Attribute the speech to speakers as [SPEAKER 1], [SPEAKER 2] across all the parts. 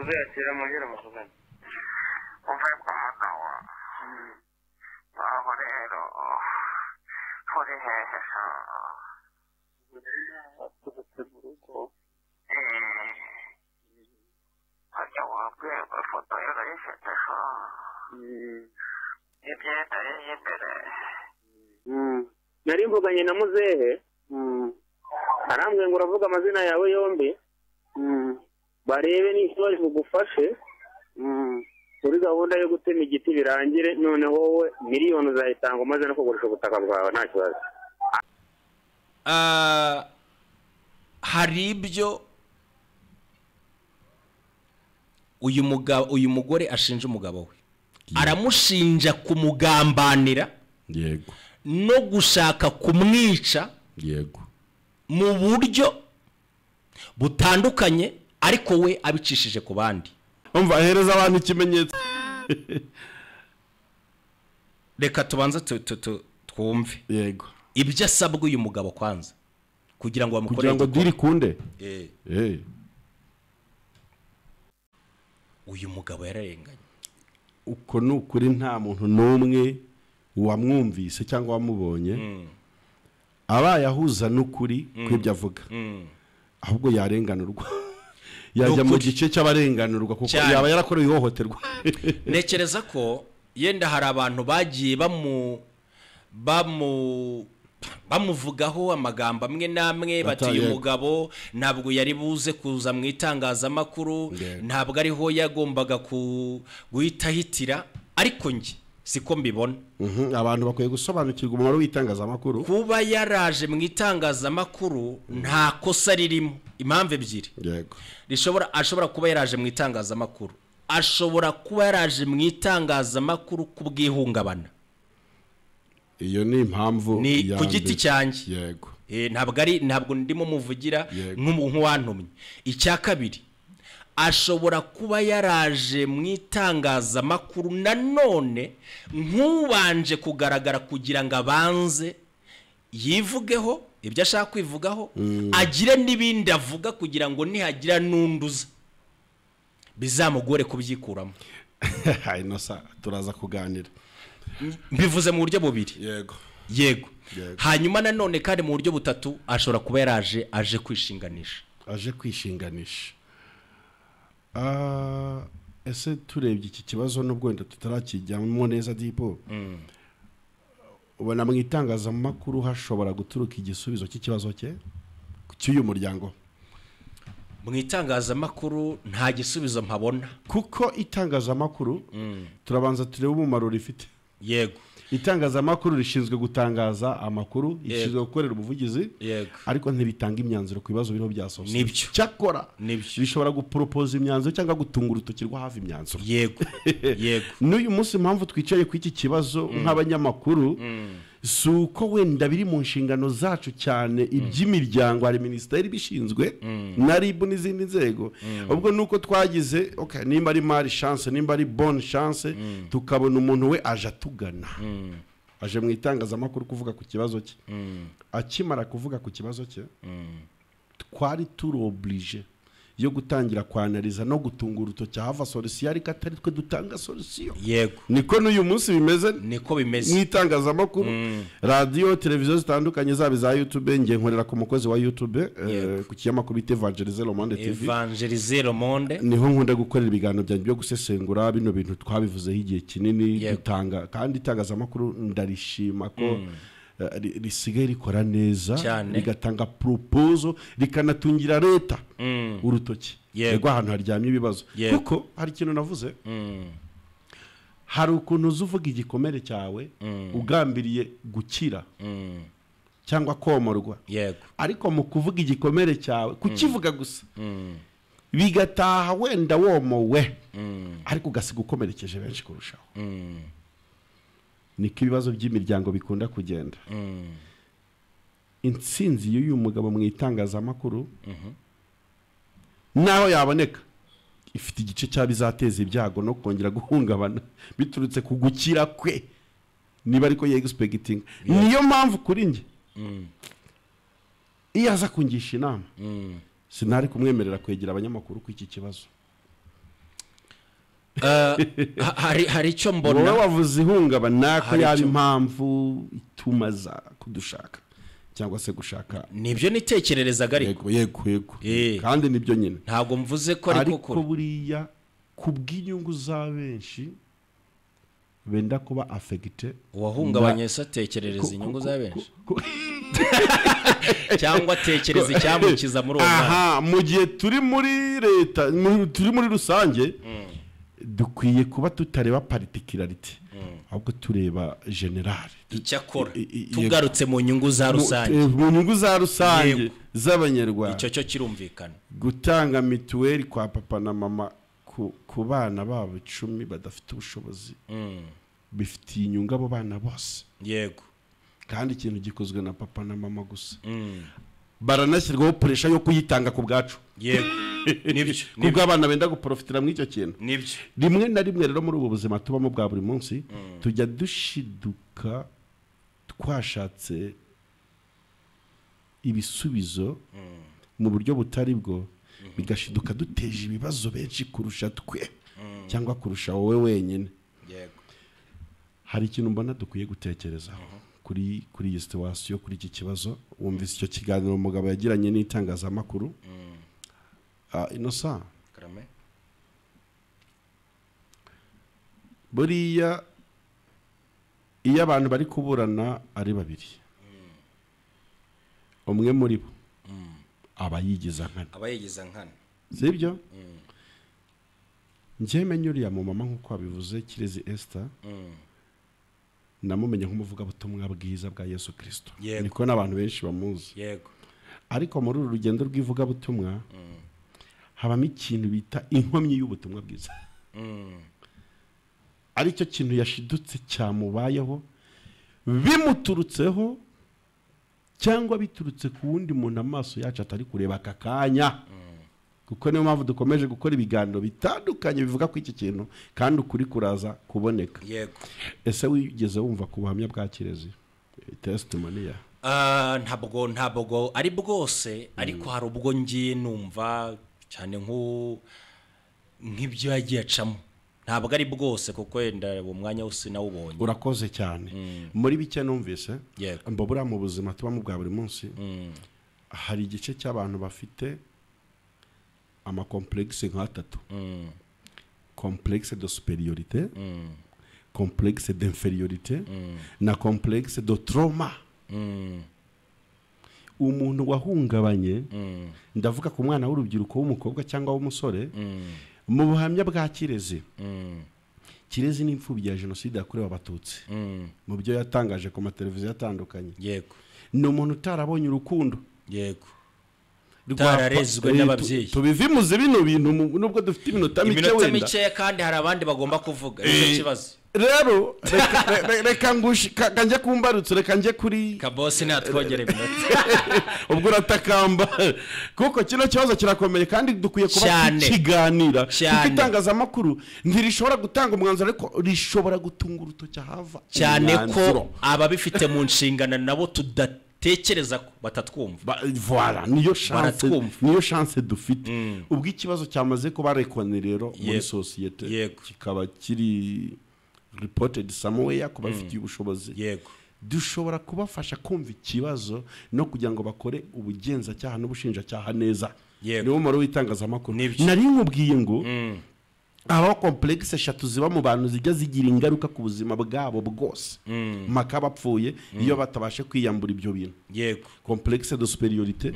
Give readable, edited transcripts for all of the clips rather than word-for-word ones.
[SPEAKER 1] Azayakira amahera muvugane.
[SPEAKER 2] Umva kwa aho rero uri hehe sa?
[SPEAKER 1] Turutse mu rugo.
[SPEAKER 2] Harya wabwiye ngo ifoto ye urayifite sa? Imyenda ye y'imbere.
[SPEAKER 1] Nari mvuganye na muzehe, arambwiye ngo uravuga amazina yawe yombi, barebe niba bugufashe muri gahunda yo gutema igiti birangire, noneho wowe miliyoni uzayitanga umaze no kugurisha ubutaka bwawe nta kibazo.
[SPEAKER 3] Hari ibyo uyu mugabo, uyu mugore ashinja umugabo we, aramushinja kumugambanira,
[SPEAKER 4] yego,
[SPEAKER 3] no gushaka kumwica,
[SPEAKER 4] yego,
[SPEAKER 3] mu buryo butandukanye, ariko we abicishije ku bandi.
[SPEAKER 4] Umva, ahereza abantu ikimenyetso.
[SPEAKER 3] Reka tubanze twumve
[SPEAKER 4] yego
[SPEAKER 3] ibyo asabwa uyu mugabo kwanza kugira ngo bamukorere,
[SPEAKER 4] kugira ngo diri kunde.
[SPEAKER 3] Uyu mugabo yararenganye.
[SPEAKER 4] Uko ni ukuri, nta muntu n'umwe wamwumvise cyangwa wamubonye abaye ahuza n'ukuri kw'ibyo avuga, ahubwo yarenganurwa, yajya mu gice cy'abarenganurwa kuko yaba yarakorewe ihohoterwa.
[SPEAKER 3] Ntekereza ko yenda hari abantu bagiye bamuvugaho amagambo amwe n'amwe, bati uyu mugabo ntabwo yari buze kuza mu itangazamakuru, ntabwo ariho yagombaga guhita hitira, ariko njye siko mbibona.
[SPEAKER 4] Abantu bakwiye gusobanukirwa umumaro w'itangazamakuru.
[SPEAKER 3] Kuba yaraje mu itangazamakuru nta kosa ririmo, impamvu ebyiri.
[SPEAKER 4] Yego.
[SPEAKER 3] Ashobora kuba yaraje mu itangazamakuru, ashobora kuba yaraje mu itangazamakuru kubwihungabana.
[SPEAKER 4] Iyo ni impamvu
[SPEAKER 3] ni ku giti cyanjye.
[SPEAKER 4] Yego.
[SPEAKER 3] Ntabwo ndimo muvugira nk'uwantumye. Icya kabiri, ashobora kuba yaraje mu itangazamakuru nanone nk'ubanje kugaragara kugira ngo abanze yivugeho ibyo ashaka kwivugaho, agire n'ibindi avuga kugira ngo nihagira n'unduza bizamugore kubyikuramo.
[SPEAKER 4] Inosa turaza kuganira.
[SPEAKER 3] Mbivuze mu buryo bubiri.
[SPEAKER 4] Yego.
[SPEAKER 3] Yego. Hanyuma nanone kandi mu buryo butatu, ashobora kuba yaraje aje kwishinganisha.
[SPEAKER 4] Aje kwishinganisha. Ese turebye iki kibazo nubwo wenda tutarakijyamo neza dipo, ubona mu itangazamakuru hashobora guturuka igisubizo cy'ikibazo cye cy'uyu muryango?
[SPEAKER 3] Mu itangazamakuru nta gisubizo mpabona,
[SPEAKER 4] kuko itangazamakuru turabanza turebe umumaro rifite.
[SPEAKER 3] Yego.
[SPEAKER 4] Itangazamakuru rishinzwe gutangaza amakuru, rishinzwe gukorera ubuvugizi, ariko ntibitanga imyanzuro ku bibazo biriho bya sosiyete. Cyakora bishobora gupropose imyanzuro cyangwa gutunga urutoki rwa hafi imyanzuro.
[SPEAKER 3] Yego. Yego.
[SPEAKER 4] N'uyu munsi impamvu twicaye ku iki kibazo nk'abanyamakuru, si uko wenda biri mu nshingano zacu cyane iby'imiryango, hari minisiteri ibishinzwe na RIB n'izindi nzego, ubwo nuko twagize okay, nimba ari mari chance, nimba ari bonne chance, tukabona umuntu we aje atugana, aje mu itangazamakuru kuvuga ku kibazo cye. Akimara kuvuga ku kibazo cye, twari turi obligé yo gutangira kwanaliza no gutunga urutoki hava solution, ariko atari twe dutanga solution.
[SPEAKER 3] Yego.
[SPEAKER 4] Niko n'uyu munsi bimeze,
[SPEAKER 3] niko bimeze
[SPEAKER 4] mu itangazamakuru, radio, televiziyo zitandukanye, zaba za YouTube. Ngiye nkorera ku mukozi wa YouTube, ku kinyamakuru bita Evangelize Le Monde TV.
[SPEAKER 3] Evangelize Le Monde
[SPEAKER 4] niho nkunda gukorera ibiganiro byanjye byo gusesengura bino bintu twabivuzeho igihe kinini, dutanga kandi itangazamakuru ndarishima ko risigaye rikora neza, rigatanga proposal, rikanatungira leta urutoki rwo ahantu haryamye ibibazo. Kuko hari ikintu navuze, hari ukuntu uzuvuga igikomere cyawe ugambiriye gukira cyangwa komorwa, ariko mu kuvuga igikomere cyawe kukivuga gusa bigataha wenda womowe, ariko ugasiga ukomerekeje benshi kurushaho. Niko ibibazo by'imiryango bikunda kugenda. Intsinzi y'uyu mugabo mu itangazamakuru naho yaboneka ifite igice cyabizateza ibyago no kongera guhungabana biturutse ku gukira kwe, niba ariko yexpecting. Niyo mpamvu kuri njye iyo aza kungisha inama sinari kumwemerera kwegera abanyamakuru ku iki kibazo.
[SPEAKER 3] Hari icyo mbona.
[SPEAKER 4] Wowe wavuze ihungabana ko yaba impamvu ituma za kudushaka cyangwa se gushaka.
[SPEAKER 3] Nibyo nitekererezaga ariko.
[SPEAKER 4] Yego yego. Kandi nibyo nyine.
[SPEAKER 3] Ntabwo mvuze ko ariko
[SPEAKER 4] kuri. Ariko buriya kubw'inyungu za benshi benda kuba affecté.
[SPEAKER 3] Uwahungabanye se atekerereza inyungu za benshi cyangwa atekereza icyamukiza muri uwo mwanya.
[SPEAKER 4] Aha, mu gihe turi muri leta, turi muri rusange, dukwiye kuba tutareba particularity, ahubwo tureba general.
[SPEAKER 3] Icyakora tugarutse mu nyungu za rusange,
[SPEAKER 4] mu nyungu za rusange z'abanyarwanda,
[SPEAKER 3] icyo cyo kirumvikana.
[SPEAKER 4] Gutanga mituweli kwa papa na mama ku bana babo 10 badafite ubushobozi bifitiye inyungu abo bana bose.
[SPEAKER 3] Yego.
[SPEAKER 4] Kandi ikintu gikozwe na papa na mama gusa. Baranashyirwaho pressure yo kuyitanga ku bwacu.
[SPEAKER 3] Yego. Nibyo.
[SPEAKER 4] Kubwo abana benda guprofitira muri icyo kintu.
[SPEAKER 3] Nibyo.
[SPEAKER 4] Rimwe na rimwe rero muri ubu buzima tubamo bwa buri munsi tujya dushiduka twashatse ibisubizo mu buryo butari bwo, bigashiduka duteje ibibazo benshi kurusha twe cyangwa kurusha wowe wenyine.
[SPEAKER 3] Yego.
[SPEAKER 4] Hari ikintu mbona dukwiye gutekerezaho kuri iyi situation, kuri iki kibazo. Wumvise icyo kiganiro umugabo yagiranye n'itangazamakuru. Innocent
[SPEAKER 3] Karame,
[SPEAKER 4] buriya iyo abantu bari kuburana ari babiri, umwe muri bo aba yigiza nkana. Sibyo? Njye menye uriya mu mama nkuko wabivuze Kirezi Esther, namumenye nk'umuvugabutumwa bwiza bwa Yesu Kristo. Niko n'abantu benshi bamuzi.
[SPEAKER 3] Yego.
[SPEAKER 4] Ariko muri uru rugendo rw'ivugabutumwa habamo ikintu bita inkomyi y'ubutumwa bwiza. Aricyo kintu yashidutse cyamubayeho bimuturutseho cyangwa biturutse ku wundi muntu amaso yacu atari kureba aka kanya. Kuko niyo mpamvu dukomeje gukora ibiganiro bitandukanye bivuga ku iki kintu kandi ukuri kuraza kuboneka.
[SPEAKER 3] Yego.
[SPEAKER 4] Ese wigeze wumva ku buhamya bwa Kirezi testimony ya?
[SPEAKER 3] Ntabwo ari bwose, ariko hari ubwo ngiye numva cyane nk'ibyo yagiye acamo. Ntabwo ari bwose kuko wenda uwo mwanya wose nawubonye.
[SPEAKER 4] Urakoze cyane. Muri bike numvise mbabura mu buzima tubamo bwa buri munsi, hari igice cy'abantu bafite ama complexe nka 3. Complexe de supériorité, complexe d'infériorité, na complexe de trauma. Umuntu wahungabanye, ndavuga ku mwana w'urubyiruko w'umukobwa cyangwa w'umusore, mu buhamya bwa Kirezi. Kirezi ni imfubyi ya jenoside yakorewe abatutsi. Mu byo yatangaje ku mateleviziyo atandukanye.
[SPEAKER 3] Yego.
[SPEAKER 4] Ni umuntu utarabonye urukundo.
[SPEAKER 3] Yego. Tararezwe n'ababyeyi.
[SPEAKER 4] Tubivimuze bino bintu nubwo dufite iminota mike wenda.
[SPEAKER 3] Iminota mike kandi hari abandi bagomba kuvuga. Nicyo kibazo.
[SPEAKER 4] Rero reka njye kumbarutse, reka njye kuri
[SPEAKER 3] Kabosi natwongere iminota.
[SPEAKER 4] Ubwo uratakamba kuko kino kibazo kirakomeye kandi dukwiye kuba kiganira. Kuko itangazamakuru ntirishobora gutanga umwanzuro ariko rishobora gutunga urutoki ahava.
[SPEAKER 3] Cyane ko ababifite mu nshingano nabo tudatekereza ko batatwumva.
[SPEAKER 4] Voilà, niyo chance dufite. Ubwo ikibazo cyamaze kuba reconnu rero muri societe kikaba kiri reported somewhere kuba bafitiye ubushobozi.
[SPEAKER 3] Yego.
[SPEAKER 4] Dushobora kubafasha kumva ikibazo no kugira ngo bakore ubugenzacyaha n'ubushinjacyaha neza. Niwo mumaro w'itangazamakuru. Nari nkubwiye ngo aho complexe eshatu ziba mu bantu zijya zigira ingaruka ku buzima bwabo bwose, maka bapfuye iyo batabashe kwiyambura ibyo bintu.
[SPEAKER 3] Yego.
[SPEAKER 4] Complexe de supériorité,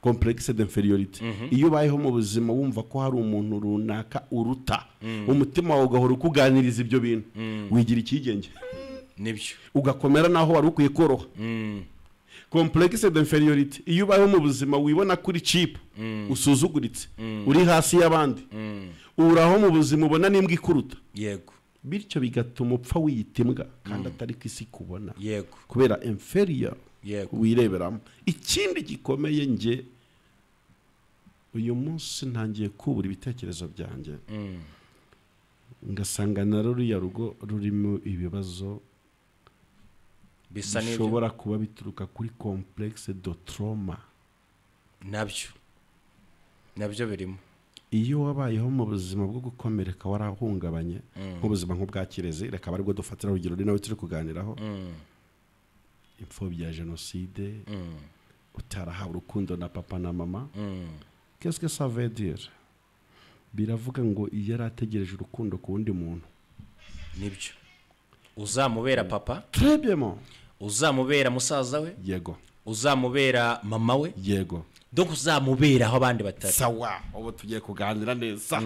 [SPEAKER 4] complexe d'infériorité. Iyo ubayeho mu buzima wumva ko hari umuntu runaka uruta, umutima wawe ugahora ukuganiriza ibyo bintu, wigira ikigenge.
[SPEAKER 3] Nibyo.
[SPEAKER 4] Ugakomera naho wari ukwiye koroha. Complexe d'infériorité, iyo ubayeho mu buzima wibona kuri cheap, usuzuguritse, uri hasi y'abandi, uraho mu buzima ubona n'imbwa ikuruta.
[SPEAKER 3] Yego.
[SPEAKER 4] Bityo bigatuma upfa wiyita imbwa kandi atari ku isi kubona.
[SPEAKER 3] Yego.
[SPEAKER 4] Kubera inferior wireberamo. Ikindi gikomeye nge uyu munsi ntangiye kubura ibitekerezo byanjye, ngasanga na ruriya rugo rurimo ibibazo bishobora kuba bituruka kuri complexe de trauma.
[SPEAKER 3] Nabyo birimo.
[SPEAKER 4] Iyo wabayeho mu buzima bwo gukomereka warahungabanye, nk'ubuzima nk'ubwa Kirezi, reka aribwo dufatira urugero ni nawe turi kuganiraho, imfubyi ya jenoside, utarahawe urukundo na papa na mama, qu'est-ce que ça veut dire? Biravuga ngo iyo yari ategereje urukundo ku wundi muntu.
[SPEAKER 3] Nibyo. Uzamubera papa?
[SPEAKER 4] Très bien.
[SPEAKER 3] Uzamubera musaza we?
[SPEAKER 4] Yego.
[SPEAKER 3] Uzamubera mama we?
[SPEAKER 4] Yego.
[SPEAKER 3] Donc uzamubera aho abandi batari.
[SPEAKER 4] Sawa, ubu tugiye kuganira neza.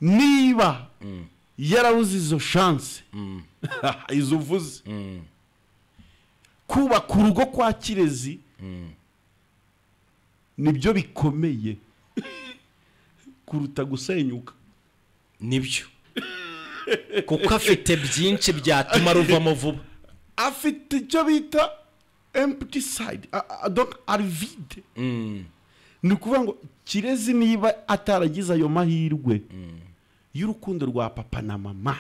[SPEAKER 4] Niba yarabuze izo chance, izo uvuze, kubaka urugo kwa Kirezi nibyo bikomeye kuruta gusenyuka.
[SPEAKER 3] Nibyo. Kuko afite byinshi byatuma ruvamo vuba.
[SPEAKER 4] Afite icyo bita empty side, donc ari vide. Ni ukuvuga ngo Kirezi niba ataragize ayo mahirwe y'urukundo rwa papa na mama,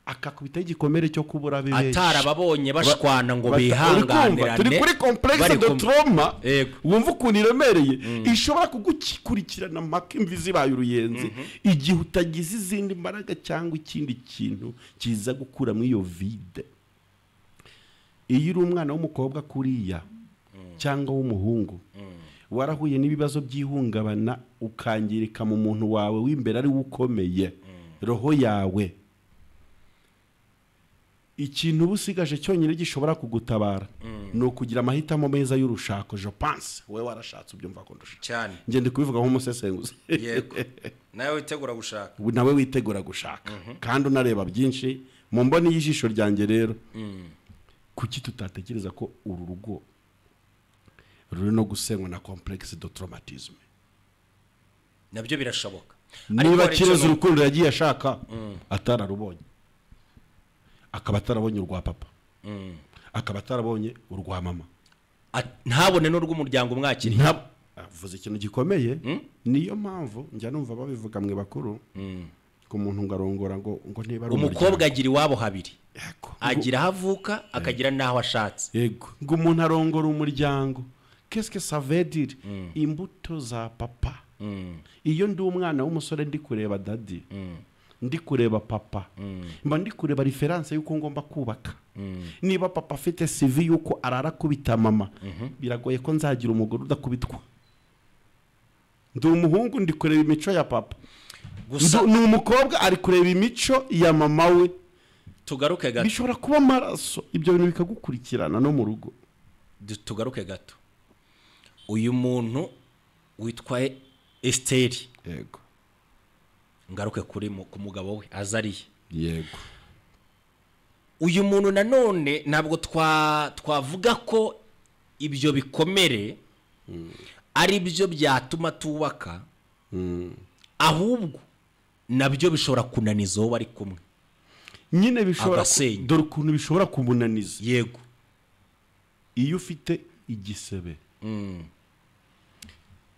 [SPEAKER 4] akakubita igikomere cyo kubura benshi,
[SPEAKER 3] atarababonye bashwana ngo bihanganirane,
[SPEAKER 4] turi kuri complexe de trauma, wumva ukuntu iremereye, ishobora kugukurikirana mpaka imvi zibaye uruyenzi, igihe utagize izindi mbaraga cyangwa ikindi kintu kiza gukura muri iyo vide. Iyo uri umwana w'umukobwa kuriya cyangwa w'umuhungu, warahuye n'ibibazo by'ihungabana, ukangirika mu muntu wawe w'imbere ari ukomeye, roho yawe, ikintu ubusigaje cyonyine gishobora kugutabara ni ukugira amahitamo meza y'urushako. Je pense wowe warashatse ubyumva ko ndusha
[SPEAKER 3] cyane,
[SPEAKER 4] nge ndi kubivuga nk'umusesenguzi.
[SPEAKER 3] Yego, nawe witegura gushaka,
[SPEAKER 4] nawe witegura gushaka, kandi unareba byinshi mu mboni y'ijisho ryanjye. Rero kuki tutatekereza ko uru rugo ruri no gusenywa na complexe de traumatisme?
[SPEAKER 3] Nabyo birashoboka.
[SPEAKER 4] Niba Kirezi urukundo yagiye ashaka atararubonye, akaba atarabonye urwa papa, akaba atarabonye urwa mama,
[SPEAKER 3] ntabone n'urw'umuryango umwakiriye,
[SPEAKER 4] avuze ikintu gikomeye. Niyo mpamvu njya numva babivuga mwe bakuru, ko umuntu ngarongora ngo niba ari
[SPEAKER 3] umukobwa agira iwabo habiri, agira aho avuka akagira n'aho ashatse.
[SPEAKER 4] Yego, ngo umuntu arongora umuryango. Qu'est-ce que ça veut dire? Imbuto za papa. Iyo ndi umwana w'umusore ndi kureba daddy, ndi kureba papa, mba ndi kureba reference yuko ngomba kubaka. Niba papa afite CV yuko arara kubita mama, biragoye ko nzagira umugore udakubitwa. Ndi umuhungu ndi kureba imico ya papa,
[SPEAKER 3] gusa
[SPEAKER 4] ni umukobwa ari kureba imico ya mama we.
[SPEAKER 3] Tugaruke gato,
[SPEAKER 4] bishobora kuba amaraso, ibyo bintu bikagukurikirana no mu rugo.
[SPEAKER 3] Tugaruke gato, uyu muntu witwa Esteri,
[SPEAKER 4] yego,
[SPEAKER 3] ngaruke kuri ku mugabo we Azariya.
[SPEAKER 4] Yego,
[SPEAKER 3] uyu muntu nanone ntabwo twavuga ko ibyo bikomere ari byo byatuma tubaka, ahubwo nabyo bishobora kunaniza uwo bari kumwe
[SPEAKER 4] nyine, bishobora, dore ukuntu bishobora kumunaniza.
[SPEAKER 3] Yego,
[SPEAKER 4] iyo ufite igisebe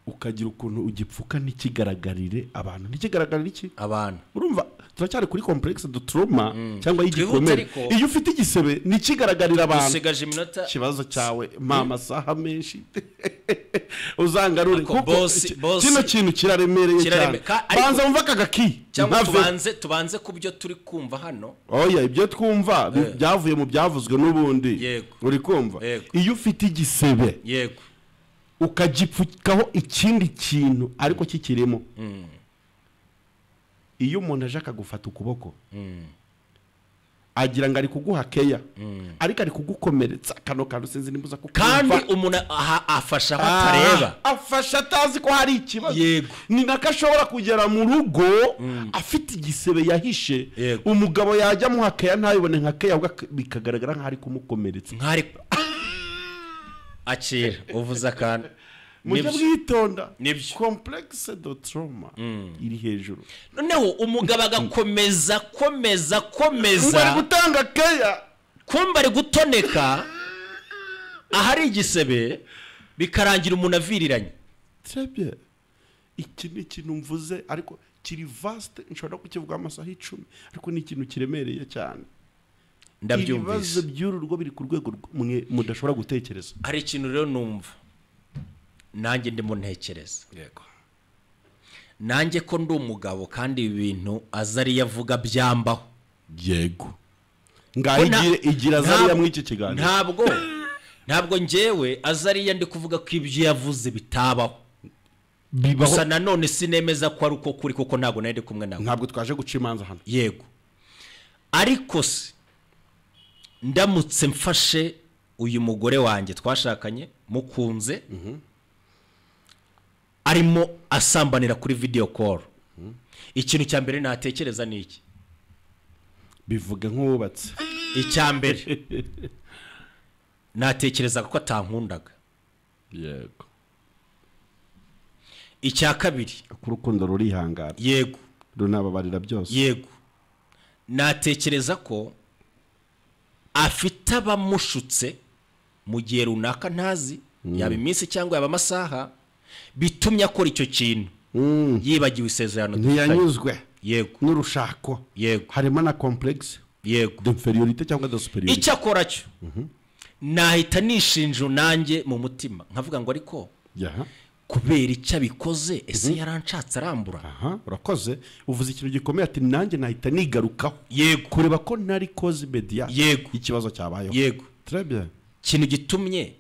[SPEAKER 4] ukagira ukuntu ugipfuka ntikigaragarire abantu, ntikigaragarire iki
[SPEAKER 3] abantu.
[SPEAKER 4] Urumva turacyari kuri complexe de trauma cyangwa y'igikomere. Iyo ufite igisebe ntikigaragarira abantu,
[SPEAKER 3] usigaje iminota,
[SPEAKER 4] kibazo cyawe mama saha menshi uzangarure, kuko kino kintu kiraremereye cyane. Banza wumva kagaki
[SPEAKER 3] cyangwa tubanze kubyo turi kumva hano.
[SPEAKER 4] Oya, ibyo twumva byavuye mu byavuzwe n'ubundi. Uri kumva iyo ufite igisebe,
[SPEAKER 3] yego,
[SPEAKER 4] ukagipfukaho ikindi kintu ariko kikirimo, iyo umuntu aje akagufata ukuboko agira ngo ari kuguha keya, ariko ari kugukomeretsa kano kantu sinzi nimbuza kukumva.
[SPEAKER 3] Kandi umuntu afasha aho atareba,
[SPEAKER 4] afasha atazi ko hari ikibazo. Ni nako ashobora kugera mu rugo afite igisebe yahishe, umugabo yajya amuha keya ntayibone nka keya, bikagaragara nk'aho ari kumukomeretsa.
[SPEAKER 3] Akira uvuze akantu
[SPEAKER 4] mujye bwitonda, complexe de trauma iri hejuru.
[SPEAKER 3] Noneho umugabo agakomeza komeza komeza,
[SPEAKER 4] ari gutanga keya,
[SPEAKER 3] kumba ari gutoneka ahari igisebe, bikarangira umuntu aviriranye.
[SPEAKER 4] Très bien, iki ni ikintu mvuze ariko kiri vaste, nshobora kukivuga amasaha 10, ariko ni ikintu kiremereye cyane.
[SPEAKER 3] Ndabyumvise.
[SPEAKER 4] Ibibazo by'uru rugo biri ku rwego mwe mudashobora gutekereza.
[SPEAKER 3] Hari ikintu rero numva nanjye ndimo ntekereza.
[SPEAKER 4] Yego.
[SPEAKER 3] Nanjye ko ndi umugabo kandi ibi bintu Azariya avuga byambaho.
[SPEAKER 4] Yego. Ngaho igira Azariya muri iki kiganiro.
[SPEAKER 3] Ntabwo njyewe Azariya ndi kuvuga ko ibyo yavuze bitabaho. Gusa nanone sinemeza ko ari uko kuri, kuko ntabwo nari ndi kumwe nawe.
[SPEAKER 4] Ntabwo twaje guca imanza hano.
[SPEAKER 3] Yego. Ariko se ndamutse mfashe uyu mugore wanjye twashakanye mukunze, arimo asambanira kuri video call, ikintu cya mbere natekereza ni iki?
[SPEAKER 4] Bivuga nk'ubatse.
[SPEAKER 3] Icya mbere natekereza ko atankundaga.
[SPEAKER 4] Yego.
[SPEAKER 3] Icya kabiri,
[SPEAKER 4] urukundo rurihangana.
[SPEAKER 3] Yego.
[SPEAKER 4] Runababarira byose.
[SPEAKER 3] Yego. Natekereza ko afite abamushutse mu gihe runaka ntazi, yaba iminsi cyangwa yaba amasaha, bitumye akora icyo kintu. Yibagiwe isezerano
[SPEAKER 4] ntiyanyuzwe.
[SPEAKER 3] Yego.
[SPEAKER 4] N'urushako.
[SPEAKER 3] Yego.
[SPEAKER 4] Harimo na complexe.
[SPEAKER 3] Yego.
[SPEAKER 4] D'inferiorité cyangwa de supériorité.
[SPEAKER 3] Icyo akora cyo nahita nishinja nanjye mu mutima nkavuga ngo ariko kubera icyo abikoze, ese yaranshatse arambura.
[SPEAKER 4] Aha, urakoze, uvuze ikintu gikomeye ati nanjye nahita nigarukaho.
[SPEAKER 3] Yego.
[SPEAKER 4] Kureba ko nari cause media.
[SPEAKER 3] Yego.
[SPEAKER 4] Ikibazo cyabayeho.
[SPEAKER 3] Yego.
[SPEAKER 4] Très bien.
[SPEAKER 3] Ikintu gitumye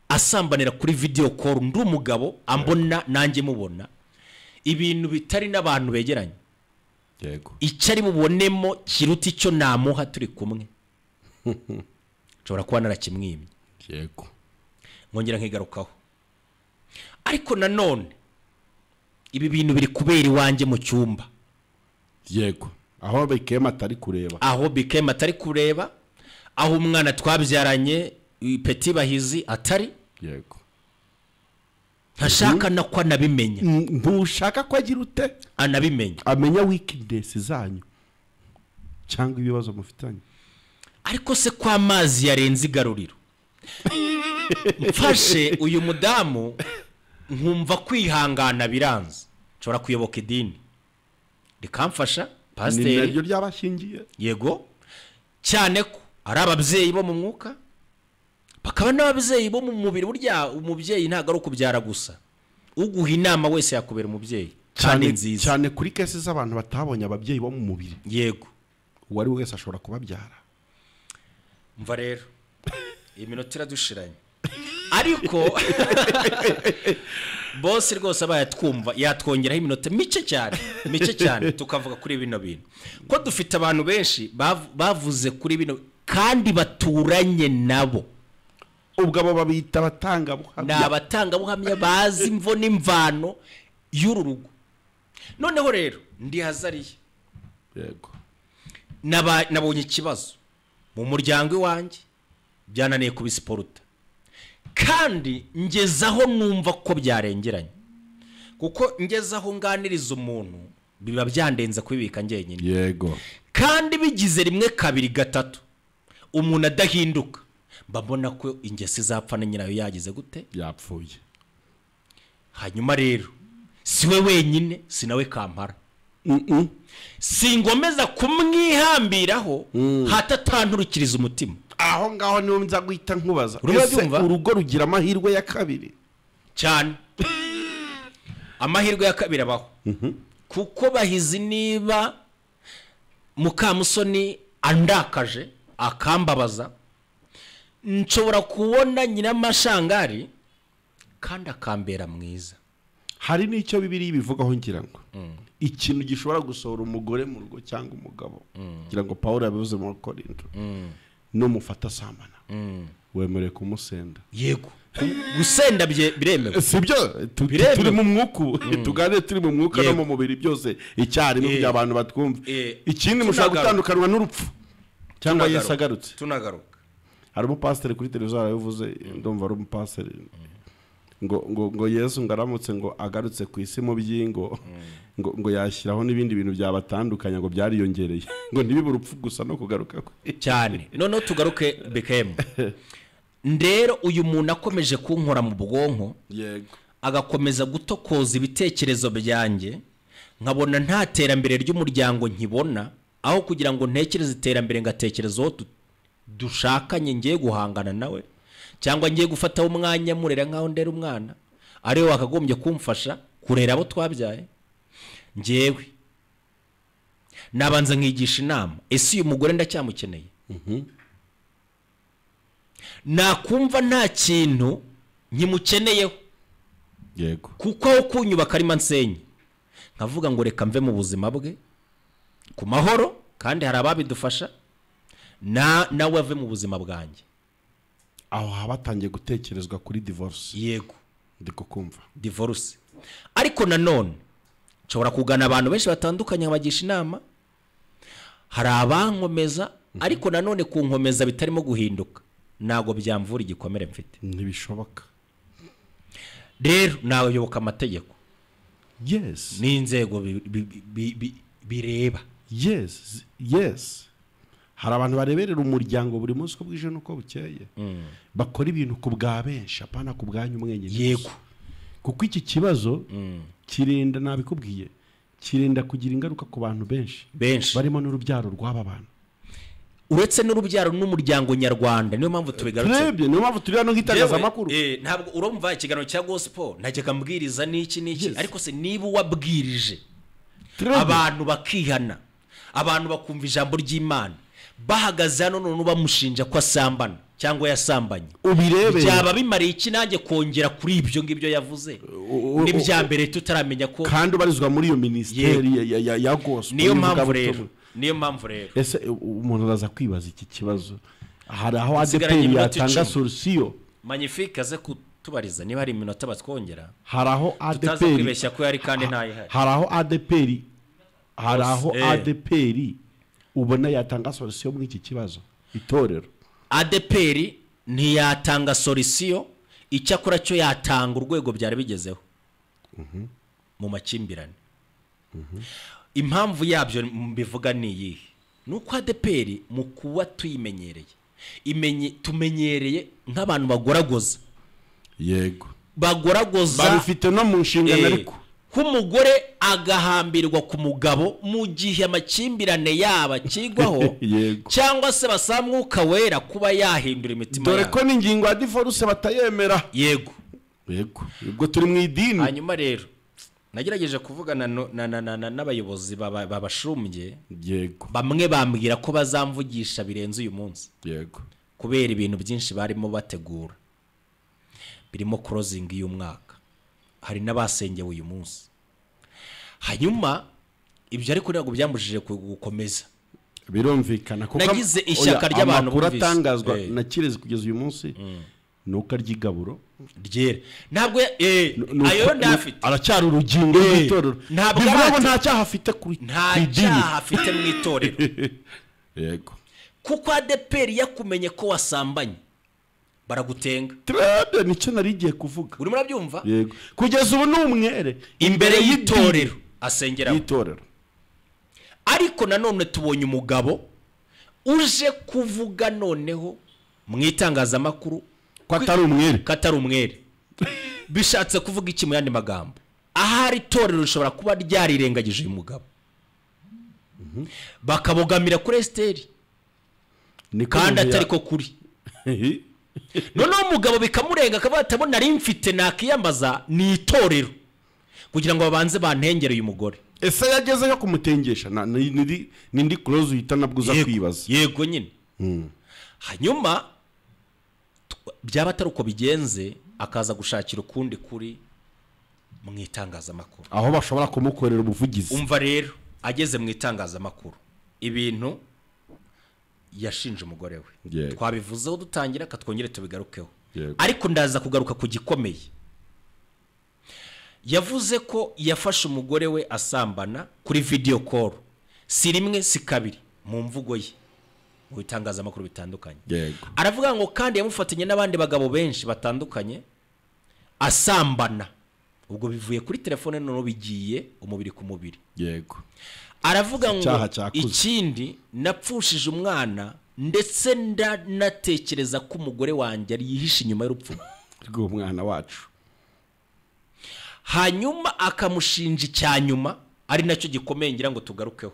[SPEAKER 3] asambanira kuri video call ndi umugabo ambona nanjye mubona, ibintu bitari n'abantu begeranye.
[SPEAKER 4] Yego.
[SPEAKER 3] Icyo ari bubonemo kiruta icyo namuha turi kumwe, nshobora kuba narakimwimye.
[SPEAKER 4] Yego.
[SPEAKER 3] Nkongera nkigarukaho. Ariko nanone ibi bintu biri kubera iwanjye mu cyumba.
[SPEAKER 4] Yego. Aho BKM atari kureba.
[SPEAKER 3] Aho BKM atari kureba, aho umwana twabyaranye Petit Bahizi atari.
[SPEAKER 4] Yego.
[SPEAKER 3] Ntashaka na ko anabimenya.
[SPEAKER 4] Ntushaka ko agira ute?
[SPEAKER 3] Anabimenya.
[SPEAKER 4] Amenya weakness zanyu cyangwa ibibazo mufitanye.
[SPEAKER 3] Ariko se kwa amazi yarenze igaruriro, mfashe uyu mudamu nkumva kwihangana biranze, nshobora kuyoboka idini rikamfasha, pasiteri
[SPEAKER 4] naryo ryabashingiye.
[SPEAKER 3] Yego. Cyane ko ari ababyeyi bo mu mwuka, bakaba n'ababyeyi bo mu mubiri. Burya umubyeyi ntabwo ari ukubyara gusa, uguha inama wese yakubera umubyeyi kandi nziza.
[SPEAKER 4] Cyane kuri kese z'abantu batabonye ababyeyi bo mu mubiri.
[SPEAKER 3] Yego.
[SPEAKER 4] Uwo ari wese ashobora kubabyara.
[SPEAKER 3] Mva rero iminota iradushiranye, ariko boss rwose abaye twumva yatwongeraho iminota mike cyane, mike cyane, tukavuga kuri bino bintu. Ko dufite abantu benshi bavuze kuri bino kandi baturanye nabo.
[SPEAKER 4] Ubwo abo babita abatangabuhamya.
[SPEAKER 3] Ni abatangabuhamya bazi imvo n'imvano y'uru rugo. Noneho rero ndi Azariya.
[SPEAKER 4] Yego.
[SPEAKER 3] Nabonye ikibazo mu muryango iwanjye, byananiye kubisiporuta, kandi ngezaho numva ko byarengeranye, kuko ngezaho nganiriza umuntu biba byandenze kubibika njyenyine.
[SPEAKER 4] Yego.
[SPEAKER 3] Kandi bigize rimwe kabiri gatatu umuntu adahinduka, mbabona ko ingeso izapfa na nyirayo yagize gute?
[SPEAKER 4] Yapfuye.
[SPEAKER 3] Hanyuma rero siwe wenyine, si nawe kampara. Singomeza kumwihambiraho hatatanturikiriza umutima.
[SPEAKER 4] Aho ngaho niho nza guhita nkubaza, ese urugo rugira amahirwe ya kabiri?
[SPEAKER 3] Cyane. Amahirwe ya kabiri abaho. Kuko Bahizi niba Mukamusoni andakaje akambabaza, nshobora kubona Nyiramashangari kandi akambera mwiza.
[SPEAKER 4] Hari n'icyo Bibiliya ibivugaho ngira ngo ikintu gishobora gusohora umugore mu rugo cyangwa umugabo, ngira ngo Paul yabivuze mu Korinto, no mufata sambana wemerewe kumusenda.
[SPEAKER 3] Yego. Gusenda biremewe.
[SPEAKER 4] Sibyo, turi mu mwuka, tuganire turi mu mwuka no mu mubiri byose icyarimwe kugira abantu batwumve. Ikindi mushaka gutandukanwa n'urupfu cyangwa Yesu agarutse.
[SPEAKER 3] Tunagaruka.
[SPEAKER 4] Hari umupasiteri kuri televiziyo arabivuze, ndumva ari umupasiteri ngo Yesu ngaramutse ngo agarutse ku isi mu byingo ngo yashyiraho n'ibindi bintu byabatandukanya ngo byariyongereye, ngo ntibibe urupfu gusa no kugaruka kwe
[SPEAKER 3] cyane. Noneho tugaruke BKM. Ndero uyu muntu akomeje kunkora mu bwonko.
[SPEAKER 4] Yego.
[SPEAKER 3] Agakomeza gutokoza ibitekerezo byanjye, nkabona nta terambere ry'umuryango nkibona, aho kugira ngo ntekereze iterambere ngatekereza uwo dushakanye ngiye guhangana nawe, cyangwa ngiye gufata umwanya murera nkaho ndera umwana, ariwe wakagombye kumfasha. Kurera abo twabyaye. Njyewe nabanza nkigisha inama, ese uyu mugore ndacyamukeneye? Nakumva nta kintu nkimukeneyeho.
[SPEAKER 4] Yego.
[SPEAKER 3] Kuko aho kunyubaka arimo ansenye, nkavuga ngo reka mve mu buzima bwe ku mahoro, kandi hari ababidufasha, nawe ave mu buzima bwanjye.
[SPEAKER 4] Aho habatangiye gutekerezwa kuri divorce.
[SPEAKER 3] Yego.
[SPEAKER 4] Ndiko kumva
[SPEAKER 3] divorce. Ariko nanone nshobora kugana abantu benshi batandukanye nkabagisha inama, hari abankomeza, ariko nanone kunkomeza bitarimo guhinduka ntago byamvura igikomere mfite.
[SPEAKER 4] Ntibishoboka.
[SPEAKER 3] Rero nayoboka amategeko.
[SPEAKER 4] Yes.
[SPEAKER 3] N'inzego bireba.
[SPEAKER 4] Yes, yes. Hari abantu bareberera umuryango buri munsi uko bwije nuko bukeye. Bakora ibintu ku bwa benshi, apana ku bwanyu mwenyine.
[SPEAKER 3] Yego.
[SPEAKER 4] Kuko iki kibazo kirinda, nabikubwiye, kirinda kugira ingaruka ku bantu benshi. Barimo n'urubyaro rw'aba bantu.
[SPEAKER 3] Uretse n'urubyaro n'umuryango nyarwanda, niyo mpamvu tubigarutse.
[SPEAKER 4] Niyo mpamvu turi hano nk'itangazamakuru.
[SPEAKER 3] Ntabwo urumva ikiganiro cya gospel najyaga mbwiriza n'iki n'iki, ariko se niba wabwirije abantu bakihana, abantu bakumva ijambo ry'Imana, bahagaze hano none bamushinja ko asambana cyangwa yasambanye,
[SPEAKER 4] ubirebe
[SPEAKER 3] byaba bimariye iki nanjye kongera kuri ibyo ngibyo yavuze? N'ibya mbere tutaramenya ko
[SPEAKER 4] kandi ubarizwa muri iyo ministeri ya gospel.
[SPEAKER 3] Niyo mpamvu rero, niyo mpamvu rero
[SPEAKER 4] ese umuntu araza kwibaza iki kibazo, hari aho ADEPR yatanga solution?
[SPEAKER 3] Magnifique aze kutubariza niba hari iminota batwongera.
[SPEAKER 4] Hari aho
[SPEAKER 3] ADEPR kwibeshya ko yari kandi ntayihari.
[SPEAKER 4] Hari aho ADEPR, hari aho ADEPR ubona yatanga solution muri iki kibazo? Itorero
[SPEAKER 3] ADEPR ntiyatanga solution, icyakora cyo yatanga urwego byari bigezeho mu makimbirane. Impamvu yabyo mbivuga ni iyihe? Nuko ADEPR mu kuba tuyimenyereye, tumenyereye nk'abantu bagoragoza.
[SPEAKER 4] Yego.
[SPEAKER 3] Bagoragoza
[SPEAKER 4] babifite no mu nshingano, ariko
[SPEAKER 3] k'umugore agahambirwa ku mugabo mu gihe amakimbirane yaba kigwaho, cyangwa se basaba Mwuka Wera kuba yahindura imitima
[SPEAKER 4] yabo. Dore ko n'ingingo ya divorce batayemera.
[SPEAKER 3] Yego.
[SPEAKER 4] Yego. Ubwo turi mu idini.
[SPEAKER 3] Hanyuma rero nagerageje kuvugana n'abayobozi babashumbye.
[SPEAKER 4] Yego.
[SPEAKER 3] Bamwe bambwira ko bazamvugisha birenze uyu munsi.
[SPEAKER 4] Yego.
[SPEAKER 3] Kubera ibintu byinshi barimo bategura, birimo closing y'umwaka, hari n'abasengewe uyu munsi. Hanyuma ibyo ariko ntabwo byambujije gukomeza.
[SPEAKER 4] Birumvikana kuko
[SPEAKER 3] nagize ishyaka ry'abantu
[SPEAKER 4] bumvise atangazwa na Kirezi kugeza uyu munsi nuko aryigaburo
[SPEAKER 3] ryera. Ntabwo ayo ndafite,
[SPEAKER 4] aracyari urugingo rw'itorero.
[SPEAKER 3] Ntabwo
[SPEAKER 4] nta cyaha afite kuri
[SPEAKER 3] nta cyaha afite mu itorero.
[SPEAKER 4] Yego.
[SPEAKER 3] Kuko ADEPR yakumenye ko wasambanye, baragutenga.
[SPEAKER 4] Trebe nicyo nari giye kuvuga.
[SPEAKER 3] Urimo urabyumva?
[SPEAKER 4] Yego. Kugeza ubu n'umwere
[SPEAKER 3] imbere y'itorero asengera
[SPEAKER 4] itorero.
[SPEAKER 3] Ariko nanone tubonye umugabo uje kuvuga noneho mu itangazamakuru
[SPEAKER 4] ko atari umwere,
[SPEAKER 3] ko atari umwere. Bishatse kuvuga iki mu yandi magambo? Ahari itorero rishobora kuba ryarirengagije uyu mugabo, bakabogamira kuri Esteri kandi atari ko kuri. Noneho umugabo bikamurenga akavuga ati nari mfite nakiyambaza ni itorero kugira ngo babanze bantengere uyu mugore.
[SPEAKER 4] Ese yagezeyo kumutengesha? Nindi close uhita nabwo uza kwibaza.
[SPEAKER 3] Yego nyine. Hanyuma byaba atari uko bigenze, akaza gushakira ukundi kuri mu itangazamakuru
[SPEAKER 4] aho bashobora kumukorera ubuvugizi.
[SPEAKER 3] Umva rero ageze mu itangazamakuru ibintu yashinje umugore we twabivuzeho dutangira, katwongere tubigarukeho, ariko ndaza kugaruka ku gikomeye. Yavuze ko yafashe umugore we asambana kuri video call, si rimwe si kabiri, mu mvugo ye mu bitangazamakuru bitandukanye. Aravuga ngo kandi yamufatanye n'abandi bagabo benshi batandukanye asambana. Ubwo bivuye kuri telefone none bigiye umubiri ku mubiri.
[SPEAKER 4] Yego.
[SPEAKER 3] Aravuga ngo ikindi napfushije umwana ndetse ndanatekereza ko umugore wanjye ari yihishe inyuma y'urupfu
[SPEAKER 4] rw'umwana wacu.
[SPEAKER 3] Hanyuma akamushinja icyanyuma ari nacyo gikomeye ngira ngo tugarukeho,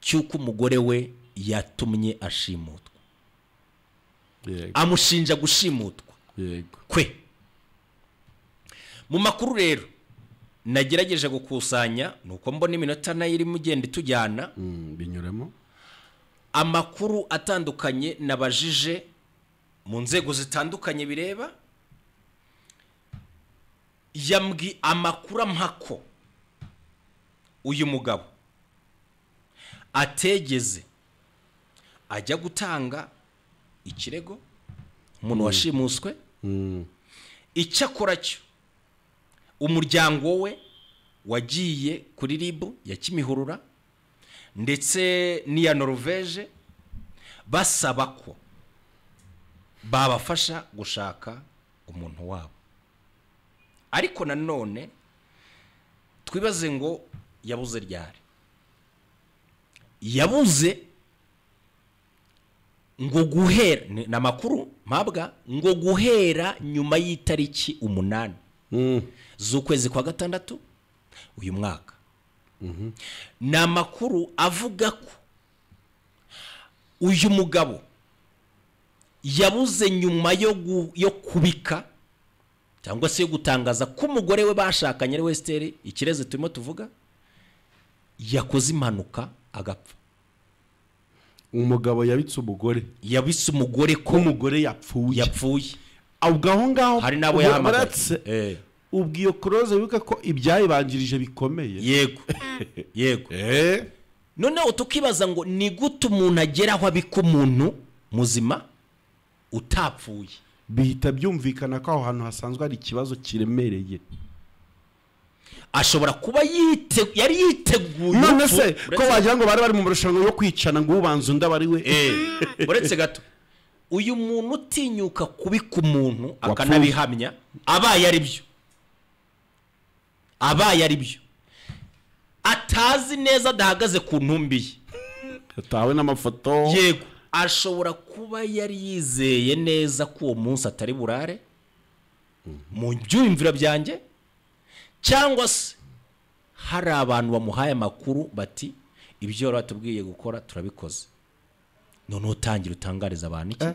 [SPEAKER 3] cy'uko umugore we yatumye ashimutwa.
[SPEAKER 4] Yego.
[SPEAKER 3] Amushinja gushimutwa.
[SPEAKER 4] Yego.
[SPEAKER 3] Kwe. Mu makuru rero nagerageje gukusanya, nuko mbona iminota nayo irimo igenda itujyana,
[SPEAKER 4] binyuremo
[SPEAKER 3] amakuru atandukanye nabajije mu nzego zitandukanye bireba, yambwi amakuru ampako uyu mugabo ategeze ajya gutanga ikirego umuntu washimuswe. Icyakora cyo umuryango we wagiye kuri RIB ya Kimihurura ndetse n'iya Norvège basaba ko babafasha gushaka umuntu wabo. Ariko nanone twibaze ngo yabuze ryari? Yabuze ngo guhera na makuru mpabwa ngo guhera nyuma y'itariki 8 z'ukwezi kwa 6 uyu mwaka. Na makuru avuga ko uyu mugabo yabuze nyuma yo kubika cyangwa se yo gutangaza ko umugore we bashakanye ari Esther Ikirezi turimo tuvuga yakoze impanuka agapfa.
[SPEAKER 4] Umugabo yabitse umugore,
[SPEAKER 3] yabitse umugore ko
[SPEAKER 4] umugore yapfuye. Ubwo aho ngaho
[SPEAKER 3] hari nabo yahamagaye.
[SPEAKER 4] Ubwo iyo close wibuka ko ibyayibanjirije bikomeye.
[SPEAKER 3] Yego. Yego. Noneho tukibaza ngo ni gute umuntu agera aho abika umuntu muzima utapfuye?
[SPEAKER 4] Bihita byumvikana ko aho hantu hasanzwe hari ikibazo kiremereye.
[SPEAKER 3] Ashobora kuba yari yiteguye.
[SPEAKER 4] None se ko wagira ngo bari bari mu marushanwa yo kwicana ngo ubanza undi abari we.
[SPEAKER 3] Uretse gato uyu muntu utinyuka kubika umuntu akanabihamya abaye ari byo, abaye ari byo atazi neza adahagaze ku ntumbi ye,
[SPEAKER 4] atawe n'amafoto.
[SPEAKER 3] Yego, ashobora kuba yari yizeye neza ko uwo munsi atari burare mu byumviro byanjye, cyangwa se hari abantu bamuhaye amakuru bati ibyo batubwiye gukora turabikoze, none utangira utangariza abantu iki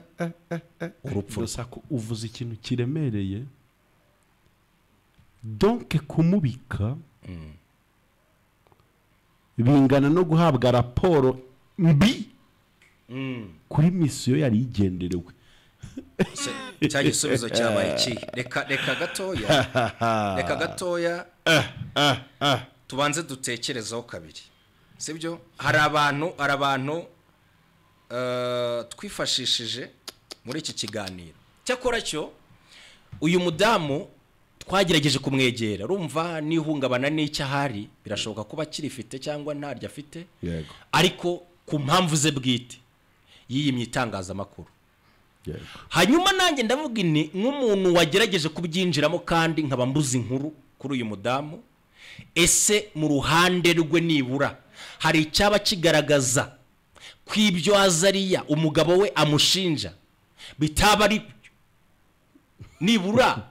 [SPEAKER 3] urupfu.
[SPEAKER 4] Gusa ko uvuze ikintu kiremereye, donc kumubika bingana no guhabwa raporo mbi kuri misiyo yari igenderewe.
[SPEAKER 3] Cya gisubizo cyabaye iki? Reka gatoya, reka gatoya tubanze dutekerezaho kabiri, sibyo? Hari abantu twifashishije muri iki kiganiro. Cyakora cyo uyu mudamu twagerageje kumwegera, urumva n'ihungabana n'icyahari birashoboka kuba kirifite cyangwa ntaryo afite, ariko ku mpamvu ze bwite yiyimye itangazamakuru. Hanyuma nanjye ndavuga ni nk'umuntu wagerageje kubyinjiramo kandi nkaba mbuze inkuru kuri uyu mudamu, ese mu ruhande rwe nibura hari icyaba kigaragaza ko ibyo Azariya umugabo we amushinja bitaba ari nibura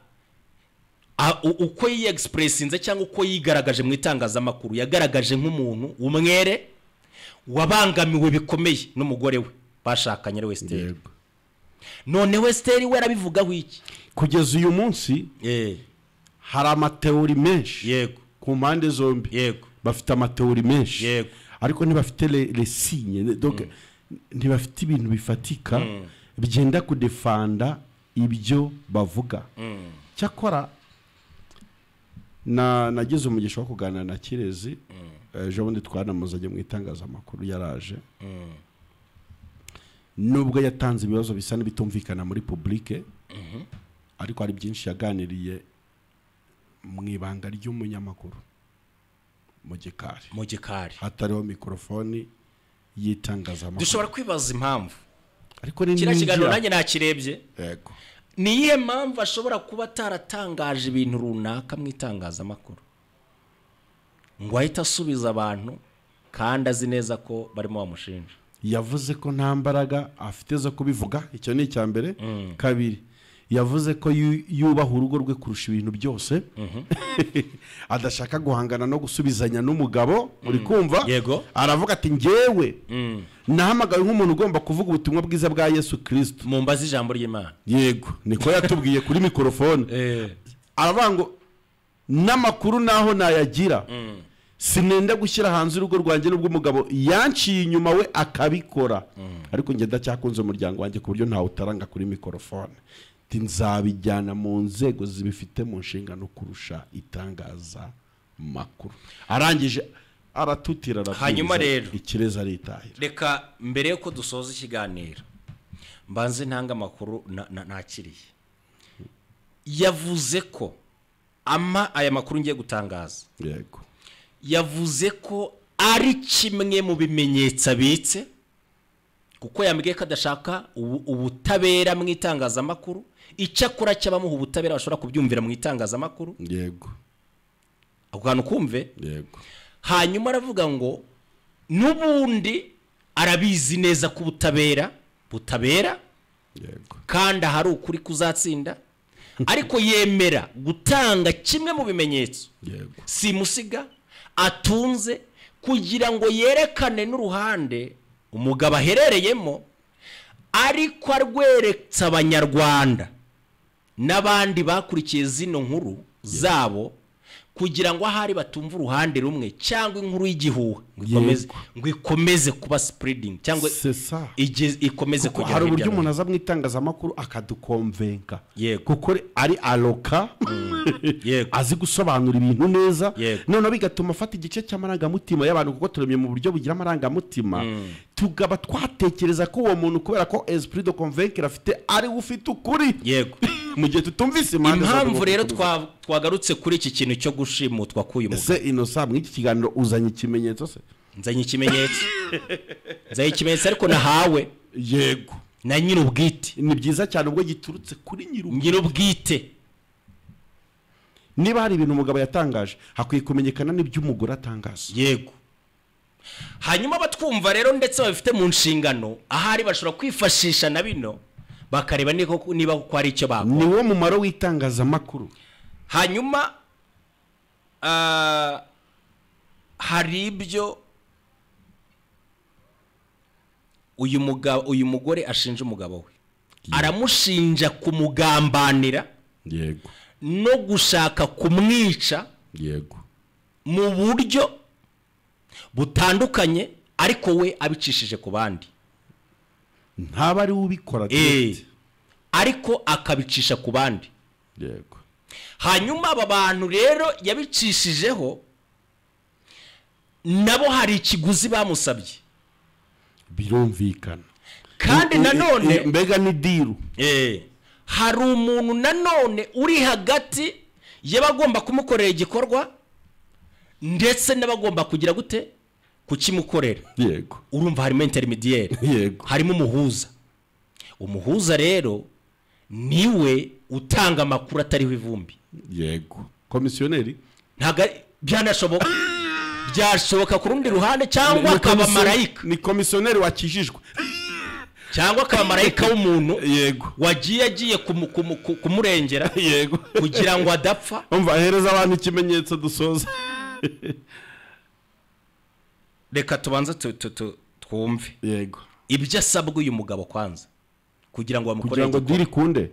[SPEAKER 3] uko yiexpressinze cyangwa uko yigaragaje mu itangazamakuru, yagaragaje nk'umuntu umwere wabangamiwe bikomeye n'umugore we bashakanye ari Esther. None Esther we arabivugaho iki?
[SPEAKER 4] Kugeza uyu munsi hari amateori menshi.
[SPEAKER 3] Yego.
[SPEAKER 4] Ku mpande zombi.
[SPEAKER 3] Yego.
[SPEAKER 4] Bafite amateori menshi.
[SPEAKER 3] Yego.
[SPEAKER 4] Ariko ntibafite les signes, donc ntibafite ibintu bifatika bigenda kudefanda ibyo bavuga. Cyakora nagize umugisha wo kuganira na Kirezi ejo bundi twanamuzanye mu itangazamakuru yaraje. Nubwo yatanze ibibazo bisa n'ibitumvikana muri publique, ariko hari byinshi yaganiriye mu ibanga ry'umunyamakuru mu gikari,
[SPEAKER 3] mu gikari
[SPEAKER 4] hatariho mikrofoni y'itangazamakuru.
[SPEAKER 3] Dushobora kwibaza impamvu,
[SPEAKER 4] ariko ni
[SPEAKER 3] kiriya kiganiro nanjye nakirebye.
[SPEAKER 4] Yego.
[SPEAKER 3] Ni iyihe mpamvu ashobora kuba ataratangaje ibintu runaka mu itangazamakuru ngo ahite asubiza abantu kandi azi neza ko barimo bamushinja?
[SPEAKER 4] Yavuze ko nta mbaraga afite zo kubivuga, icyo ni icya mbere. Kabiri, yavuze ko yubaha urugo rwe kurusha ibintu byose, adashaka guhangana no gusubizanya n'umugabo. Uri kumva?
[SPEAKER 3] Yego.
[SPEAKER 4] Aravuga ati njyewe nahamagawe nk'umuntu ugomba kuvuga ubutumwa bwiza bwa Yesu Kristo,
[SPEAKER 3] mumbaze ijambo ry'Imana.
[SPEAKER 4] Yego, niko yatubwiye kuri mikrofone. Aravuga ngo N'amakuru naho nayagira sinenda gushyira hanze urugo rwanjye nubwo umugabo yanciye inyuma we akabikora, ariko njye ndacyakunze umuryango wanjye ku buryo ntawe utaranga kuri mikorofone. Nzabijyana mu nzego zibifite mu nshingano kurusha itangazamakuru. Arangije aratutira arabwiriza.
[SPEAKER 3] Hanyuma rero
[SPEAKER 4] ikirezi aritahira.
[SPEAKER 3] Reka mbere yuko dusoza ikiganiro mbanze ntanga amakuru nakiriye. Yavuze ko ama aya makuru ngiye gutangaza,
[SPEAKER 4] yego,
[SPEAKER 3] yavuze ko ari kimwe mu bimenyetso abitse, kuko yambwiye ko adashaka ubutabera mu itangazamakuru. Icyakora cy'abamuha ubutabera bashobora kubyumvira mu itangazamakuru,
[SPEAKER 4] yego,
[SPEAKER 3] ako kantu kumve,
[SPEAKER 4] yego.
[SPEAKER 3] Hanyuma aravuga ngo n'ubundi arabizi neza ko ubutabera butabera,
[SPEAKER 4] yego,
[SPEAKER 3] kandi hari ukuri kuzatsinda, ariko yemera gutanga kimwe mu bimenyetso,
[SPEAKER 4] yego,
[SPEAKER 3] simusiga atunze kugira ngo yerekane n'uruhande umugabo aherereyemo, ariko arweretse abanyarwanda n'abandi bakurikiye zino nkuru zabo kugira ngo ahari batumva uruhande rumwe cyangwa inkuru y'igihuha ngo ikomeze kuba spreading cyangwa ikomeze kugera.
[SPEAKER 4] Hari uburyo umuntu aza mu itangazamakuru akadukonvenka kuko ari aloka, azi gusobanura ibintu neza, noneho bigatuma afata igice cy'amarangamutima y'abantu, kuko turemye mu buryo bugira amarangamutima, tugaba twatekereza ko uwo muntu kubera ko esprit de convaincre afite ari ufite ukuri,
[SPEAKER 3] yego,
[SPEAKER 4] mu gihe tutumvise
[SPEAKER 3] impamvu. Rero twagarutse kuri iki kintu cyo gushimutwa k'uyu mugabo.
[SPEAKER 4] Ese Innocent muri iki kiganiro uzanye ikimenyetso se?
[SPEAKER 3] Nzanye ikimenyetso, nzanye ikimenyetso ariko nahawe,
[SPEAKER 4] yego,
[SPEAKER 3] na nyir'ubwite.
[SPEAKER 4] Ni byiza cyane ubwo giturutse kuri
[SPEAKER 3] nyir'ubwite.
[SPEAKER 4] Niba hari ibintu umugabo yatangaje hakwiye kumenyekana n'ibyo umugore atangaza,
[SPEAKER 3] yego. Hanyuma batwumva rero ndetse babifite mu nshingano, ahari bashobora kwifashisha na bino bakareba niba ko ari icyo bakora.
[SPEAKER 4] Ni wo mumaro w'itangazamakuru.
[SPEAKER 3] Hanyuma hari ibyo uyu mugore ashinja umugabo we. Aramushinja kumugambanira,
[SPEAKER 4] yego,
[SPEAKER 3] no gushaka kumwica,
[SPEAKER 4] yego,
[SPEAKER 3] mu buryo butandukanye, ariko we abicishije ku bandi.
[SPEAKER 4] Ntaba ari ubikora
[SPEAKER 3] ariko akabicisha ku bandi,
[SPEAKER 4] yego.
[SPEAKER 3] Hanyuma aba bantu rero yabicishijeho nabo hari ikiguzi bamusabye,
[SPEAKER 4] birumvikana.
[SPEAKER 3] Kandi nanone
[SPEAKER 4] mbega ni diru,
[SPEAKER 3] hari umuntu nanone uri hagati y'abagomba kumukorera igikorwa ndetse n'abagomba kugira gute kukimukorera,
[SPEAKER 4] yego.
[SPEAKER 3] Urumva harimo intermediaire,
[SPEAKER 4] yego,
[SPEAKER 3] harimo umuhuza. Umuhuza rero niwe utanga amakuru atariho ivumbi,
[SPEAKER 4] yego, komisiyoneri.
[SPEAKER 3] Ntago byanashoboka, byashoboka ku rundi ruhande, cyangwa akaba marayika.
[SPEAKER 4] Ni komisiyoneri wakijijwe
[SPEAKER 3] cyangwa akaba marayika w'umuntu,
[SPEAKER 4] yego,
[SPEAKER 3] wagiye agiye kumurengera,
[SPEAKER 4] yego,
[SPEAKER 3] kugira ngo adapfa.
[SPEAKER 4] Umva, hereza abantu ikimenyetso dusoza.
[SPEAKER 3] Reka tubanze twumve,
[SPEAKER 4] yego,
[SPEAKER 3] ibyo asabwa uyu mugabo kwanza kugira ngo bamukorere,
[SPEAKER 4] kugira ngo diri kunde.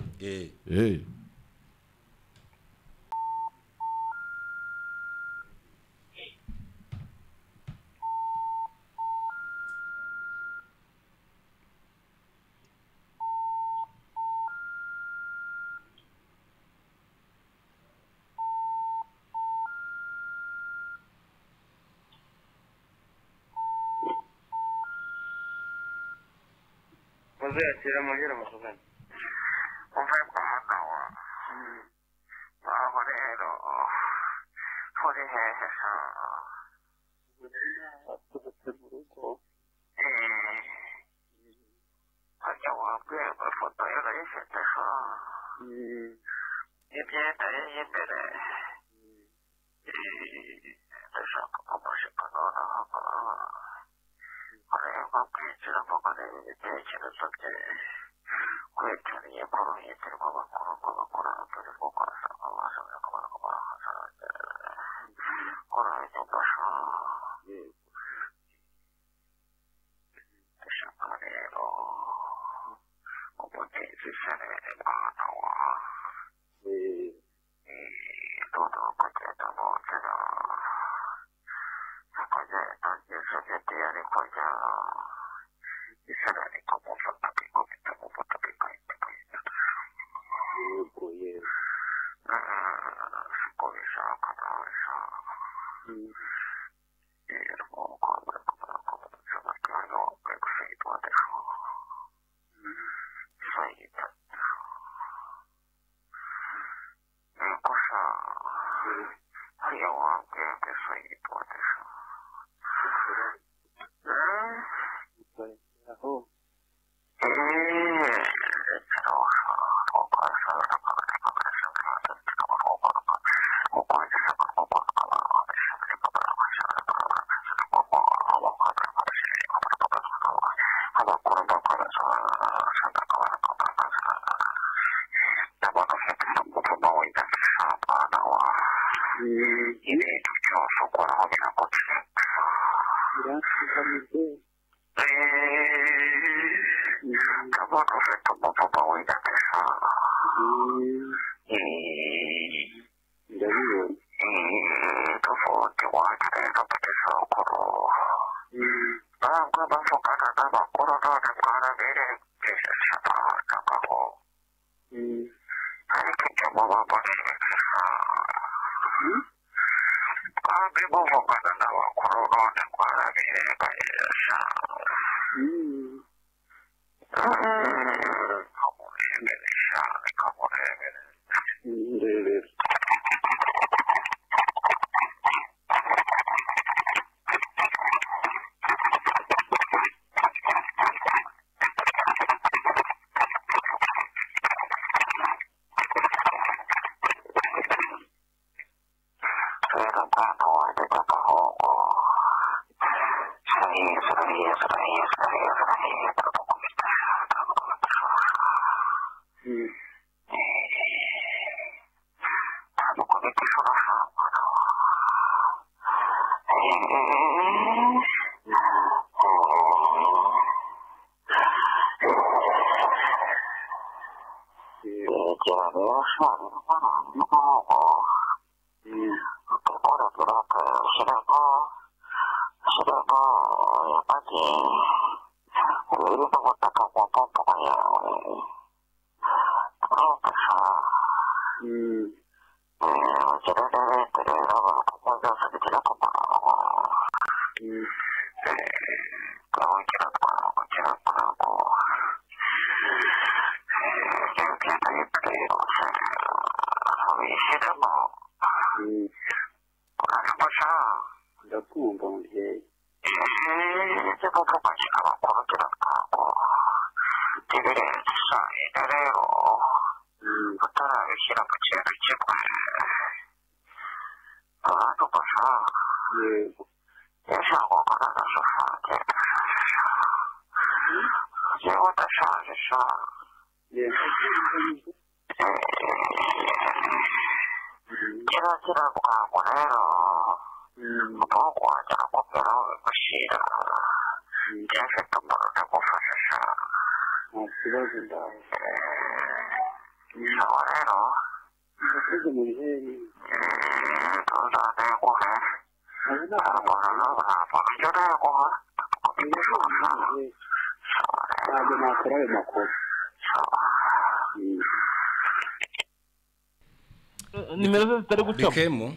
[SPEAKER 3] Bikemu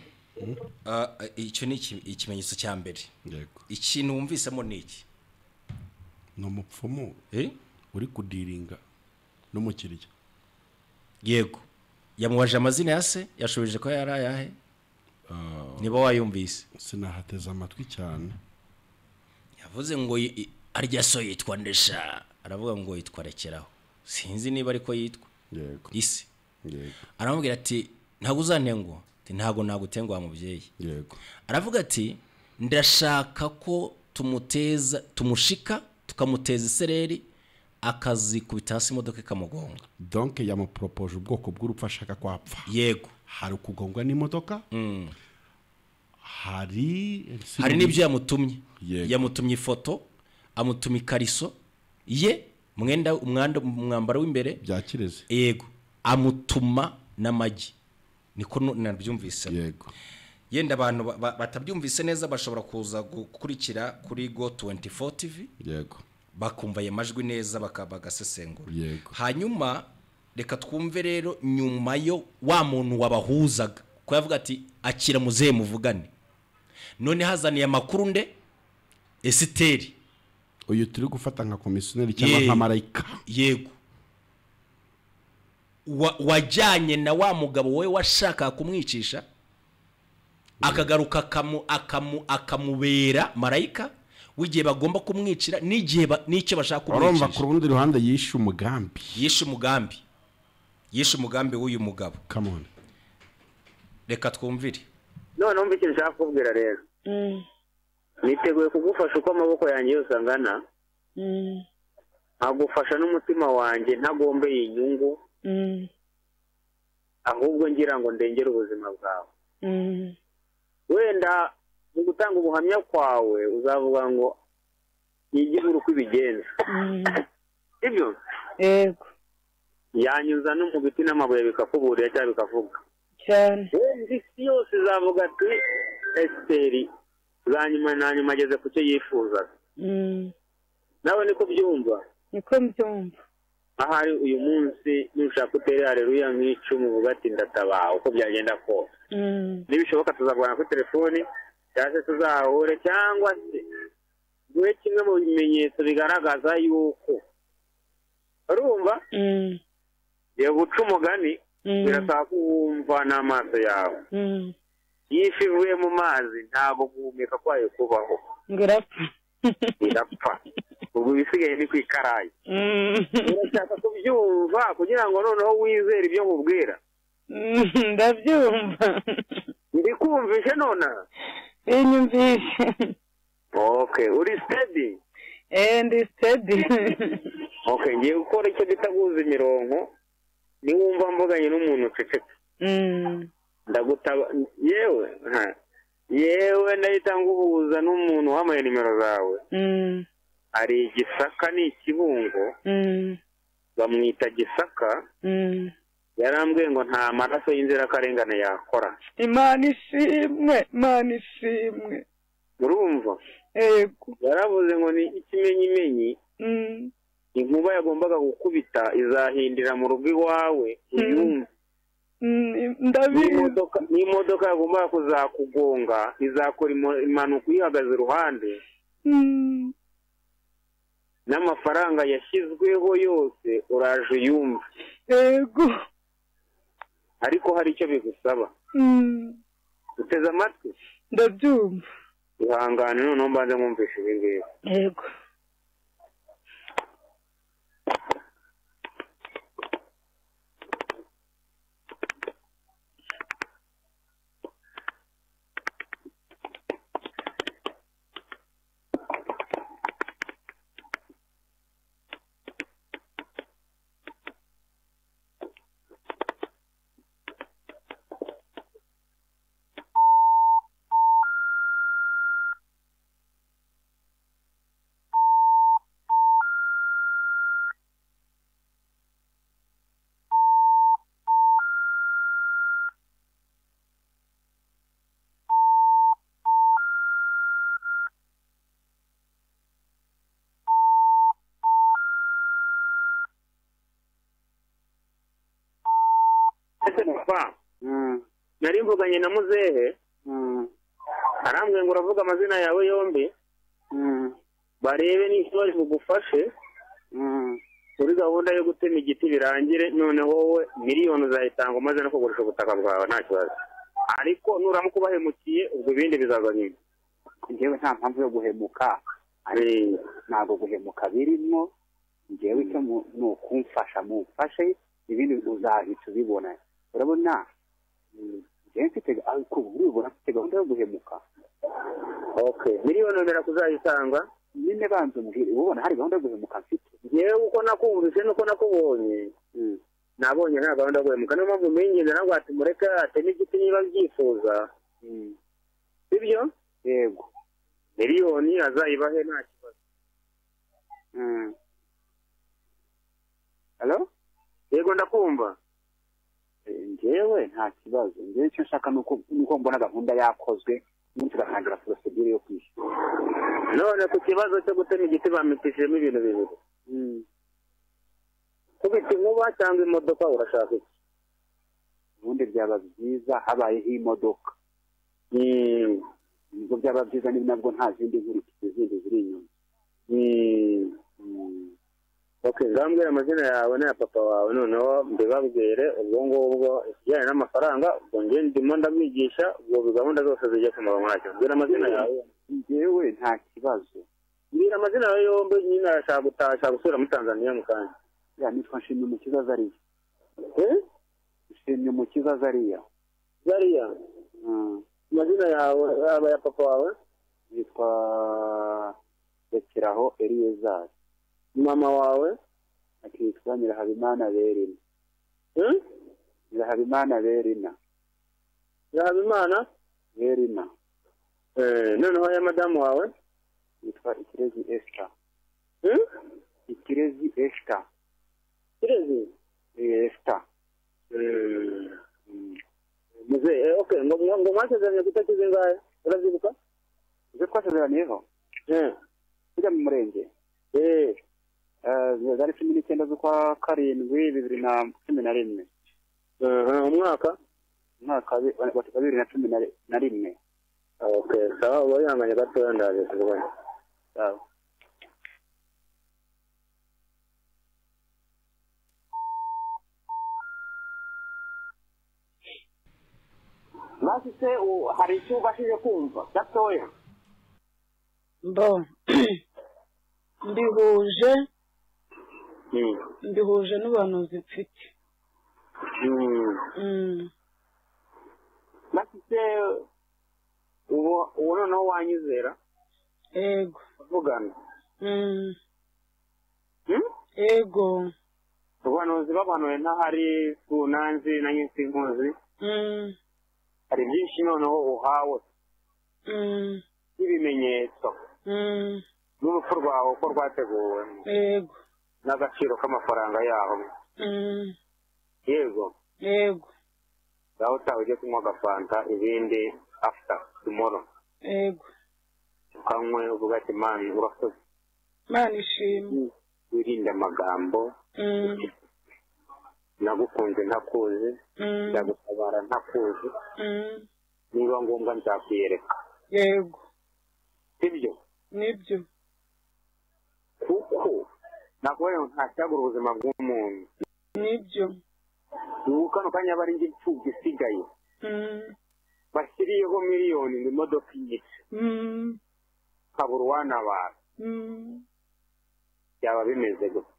[SPEAKER 3] icyo ni ikimenyetso cya mbere. Ikintu wumvisemo ni iki?
[SPEAKER 4] Ni umupfumu uri kudiringa n'umukiriya.
[SPEAKER 3] Yego, yamubaje amazina ya se, yashubije ko yari ayahe? Niba wayumvise
[SPEAKER 4] sinahateze amatwi cyane.
[SPEAKER 3] Yavuze ngo arya so yitwa Ndesha, aravuga ngo yitwa Rekeraho, sinzi niba ariko yitwa.
[SPEAKER 4] Yego,
[SPEAKER 3] isi.
[SPEAKER 4] Yego,
[SPEAKER 3] aramubwira ati ntabwo uzantengwa, ati ntabwo nagutengwa mubyeyi.
[SPEAKER 4] Yego,
[SPEAKER 3] aravuga ati ndashaka ko tumuteza, tumushika, tukamuteza isereri akazikubita hasi imodoka ikamugonga.
[SPEAKER 4] Donc yamupropoje ubwoko bw'urupfu ashaka kwapfa.
[SPEAKER 3] Yego,
[SPEAKER 4] hari ukugongwa n'imodoka. Hari
[SPEAKER 3] n'ibyo yamutumye. Yamutumye ifoto, amutuma ikariso ye, mwenda umwambaro w'imbere
[SPEAKER 4] bya kireze.
[SPEAKER 3] Yego, amutuma n'amagi. Niko nabyumvise.
[SPEAKER 4] Yego,
[SPEAKER 3] Yenda abantu batabyumvise neza bashobora kuza gukurikira kuri Go24 TV.
[SPEAKER 4] Yego.
[SPEAKER 3] Bakumva ayo majwi neza bagasesengura.
[SPEAKER 4] Yego.
[SPEAKER 3] Hanyuma reka twumve rero nyuma yo wa muntu wabahuzaga ko yavuga ati akira muzehe muvugane. None hazaniye amakuru nde? Esiteri.
[SPEAKER 4] Uyu turi gufata nka komisiyoneri cyangwa nka marayika.
[SPEAKER 3] Yego. Wajyanye na wa mugabo we washaka kumwicisha akagaruka akamubera marayika w'igihe bagomba kumwicira n'igihe n'icyo bashaka kumwicisha.
[SPEAKER 4] Urumva ku rundi ruhande yishe umugambi.
[SPEAKER 3] Yishe umugambi. Yishe umugambi w'uyu mugabo.
[SPEAKER 4] Come on.
[SPEAKER 3] Reka twumvire.
[SPEAKER 1] None umva ikintu nshaka kukubwira rero. Niteguye kugufasha uko amaboko yanjye yose angana. Nkagufasha n'umutima wanjye ntagombeye inyungu. Ahubwo ngira ngo ndengere ubuzima bwawe. Wenda mu gutanga ubuhamya kwawe uzavuga ngo nigire uko ibigenza. Ibyo?
[SPEAKER 5] Yego.
[SPEAKER 1] Yanyuza no mu biti n'amabuye bikakuburira cyangwa bikavuga.
[SPEAKER 5] Cyane.
[SPEAKER 1] Wenda isi yose izavuga ati Esiteri zanyuma na nyuma ageze ku cyo yifuzaga. Nawe niko byumva?
[SPEAKER 5] Niko mbyumva.
[SPEAKER 1] Ahari uyu munsi nushaka utere haleluya nk'icumi uvuga ati ndatabaha uko byagenda kose. Nibishoboka tuzavugana kuri telefoni cyangwa se tuzahure cyangwa se guhe kimwe mu bimenyetso bigaragaza yuko urumva yo guca umugani birasaba kuwumva n'amaso yawe. Iyo ifi ivuye mu mazi ntabwo guhumeka kwayo kubaho,
[SPEAKER 5] ngo
[SPEAKER 1] irapfa. Ubwo ibisigaye ni ku ikarayi. Urashaka kubyumva kugira ngo noneho wizere ibyo nkubwira?
[SPEAKER 5] Ndabyumva.
[SPEAKER 1] Ndikumvishe nonaha?
[SPEAKER 5] Binyumvishe.
[SPEAKER 1] Okay, uri steady?
[SPEAKER 5] Ndi steady.
[SPEAKER 1] Okay, ngiye gukora icyo bita guhuza imirongo. Niwumva mvuganye n'umuntu ucecetse, ndagutaba. Yewe yewe ndahita nguhuza n'umuntu wamaye nimero zawe. Ari Igisaka ni Ikibungo. Bamwita Gisaka. Yarambwiye ngo nta maraso y'inzirakarengane yakora.
[SPEAKER 5] Imana ishimwe, Imana ishimwe.
[SPEAKER 1] Urumva?
[SPEAKER 5] Yego.
[SPEAKER 1] Yaravuze ngo ni ikimenyimenyi. Inkuba yagombaga gukubita izahindira mu rugo iwawe uyumve.
[SPEAKER 5] Ndabizi.
[SPEAKER 1] N'imodoka yagombaga kuzakugonga izakora impanuka uyihagaze iruhande. N'amafaranga yashyizweho yose uraje uyumve.
[SPEAKER 5] Yego.
[SPEAKER 1] Ariko hari icyo bigusaba. Uteze amatwi?
[SPEAKER 5] Ndabyumva.
[SPEAKER 1] Ihangane noneho mbanze nkumvishe ibi ngibi.
[SPEAKER 5] Yego.
[SPEAKER 1] Nari mvuganye na muzehe, arambwiye ngo uravuga amazina yawe yombi, barebe n'icyo bari bugufashe kuri gahunda yo gutema igiti birangire, noneho wowe miliyoni uzayitanga umaze no kugurisha ubutaka bwawe nta kibazo. Ariko nuramuka ubahemukiye ubwo ibindi bizaza nyuma.
[SPEAKER 6] Njyewe nta mpamvu yo guhemuka, ntabwo guhemuka birimo. Njyewe icyo ni ukumfasha, mumfashe ibindi uzahita ubibona. Urabona njyewe mfite gahunda yo guhemuka.
[SPEAKER 1] Okay, miliyoni wemera kuzayitanga?
[SPEAKER 6] Nyine banza umbwire, ubona hari gahunda yo guhemuka mfite?
[SPEAKER 1] Njyewe uko nakumvise nuko nakubonye, nabonye nta gahunda yo guhemuka. Niyo mpamvu mwinginze ntabwo ati mureke ateme igiti niba abyifuza. Sibyo?
[SPEAKER 6] Yego.
[SPEAKER 1] Miliyoni azayibahe nta kibazo.
[SPEAKER 6] Hello?
[SPEAKER 1] Yego ndakumva.
[SPEAKER 6] Njyewe nta kibazo, njyewe icyo nshaka nuko mbona gahunda yakozwe ubundi tugatangira procedure yo kwishyura.
[SPEAKER 1] None ku kibazo cyo gutema igiti bamitishijemo ibintu bibiri, kubita inkuba cyangwa imodoka, urashaka iki?
[SPEAKER 6] Ubundi byaba byiza habayeho imodoka, nibwo byaba byiza, nabwo nta zindi nkurikizi zindi ziri inyuma.
[SPEAKER 1] Okay, ngambwira amazina yawe n'aya papa wawe, noneho mbibabwire. Ubwo ngubwo ikijyanye n'amafaranga ubwo njye ndimo ndamwigisha, ubwo gahunda zose zijya ku murongo ntacyo. Mbwira amazina yawe.
[SPEAKER 6] Njyewe nta kibazo.
[SPEAKER 1] Mbwira amazina yawe yombi, nyine arashaka gutaha, ashaka gusubira muri Tanzania mu kanya.
[SPEAKER 6] Ya, nitwa Nshimyumukiza Zariya. Nshimyumukiza Zariya.
[SPEAKER 1] Zariya. Amazina yawe aba ya papa wawe?
[SPEAKER 6] Yitwa Rekeraho Eliyezari.
[SPEAKER 1] Mama wawe?
[SPEAKER 6] Akitwa Nyirahabimana Berina. Nyirahabimana Berina.
[SPEAKER 1] Nyirahabimana
[SPEAKER 6] Berina.
[SPEAKER 1] Noneho ya madamu wawe?
[SPEAKER 6] Yitwa Ikirezi Esther. Ikirezi Esther.
[SPEAKER 1] Ikirezi?
[SPEAKER 6] Esther.
[SPEAKER 1] Muze, okay, ngo mwasezeranye ku itariki zingahe? Urabyibuka?
[SPEAKER 6] Ibyo twasezeraniyeho? Tujya mu murenge. Zari 19 z'ukwa 7 2011.
[SPEAKER 1] Umwaka?
[SPEAKER 6] Umwaka wa 2011.
[SPEAKER 1] Okay, sawa, wihanganye gatoya ndaje tuvugane.
[SPEAKER 6] Sawa.
[SPEAKER 1] Basi se hari icyo ubashije kumva gatoya?
[SPEAKER 5] Bo mbihuje n'ubuhanuzi mfite.
[SPEAKER 1] Basi se ubu noneho wanyizera?
[SPEAKER 5] Yego.
[SPEAKER 1] Tuvugana.
[SPEAKER 5] Yego.
[SPEAKER 1] Ubuhanuzi babanuye ntahari sunanzi na nyinsinkuzi. Hari byinshi noneho uhawe n'ibimenyetso n'urupfu rwawe uko rwateguwe n'agaciro k'amafaranga yaho. Yego.
[SPEAKER 5] Yego.
[SPEAKER 1] Ngaho utaha ujye kunywa agafanta, ibindi after tomorrow.
[SPEAKER 5] Yego.
[SPEAKER 1] Ukanywe uvuga ati Mana urakoze.
[SPEAKER 5] Mana ishimwe.
[SPEAKER 1] Wirinde amagambo. Nagukunze ntakuzi, ndagutabara ntakuzi, niba ngombwa nzakwiyereka.
[SPEAKER 5] Yego.
[SPEAKER 1] Sibyo?
[SPEAKER 5] Nibyo.
[SPEAKER 1] Kuko nakubonye ntacyagura ubuzima bw'umuntu.
[SPEAKER 5] Nibyo.
[SPEAKER 1] Ubu kano kanya bari njye imfubyi isigaye. Bashyiriyeho miliyoni ngo imodoka iyice. Kabura uwantabara. Byaba bimeze gutya.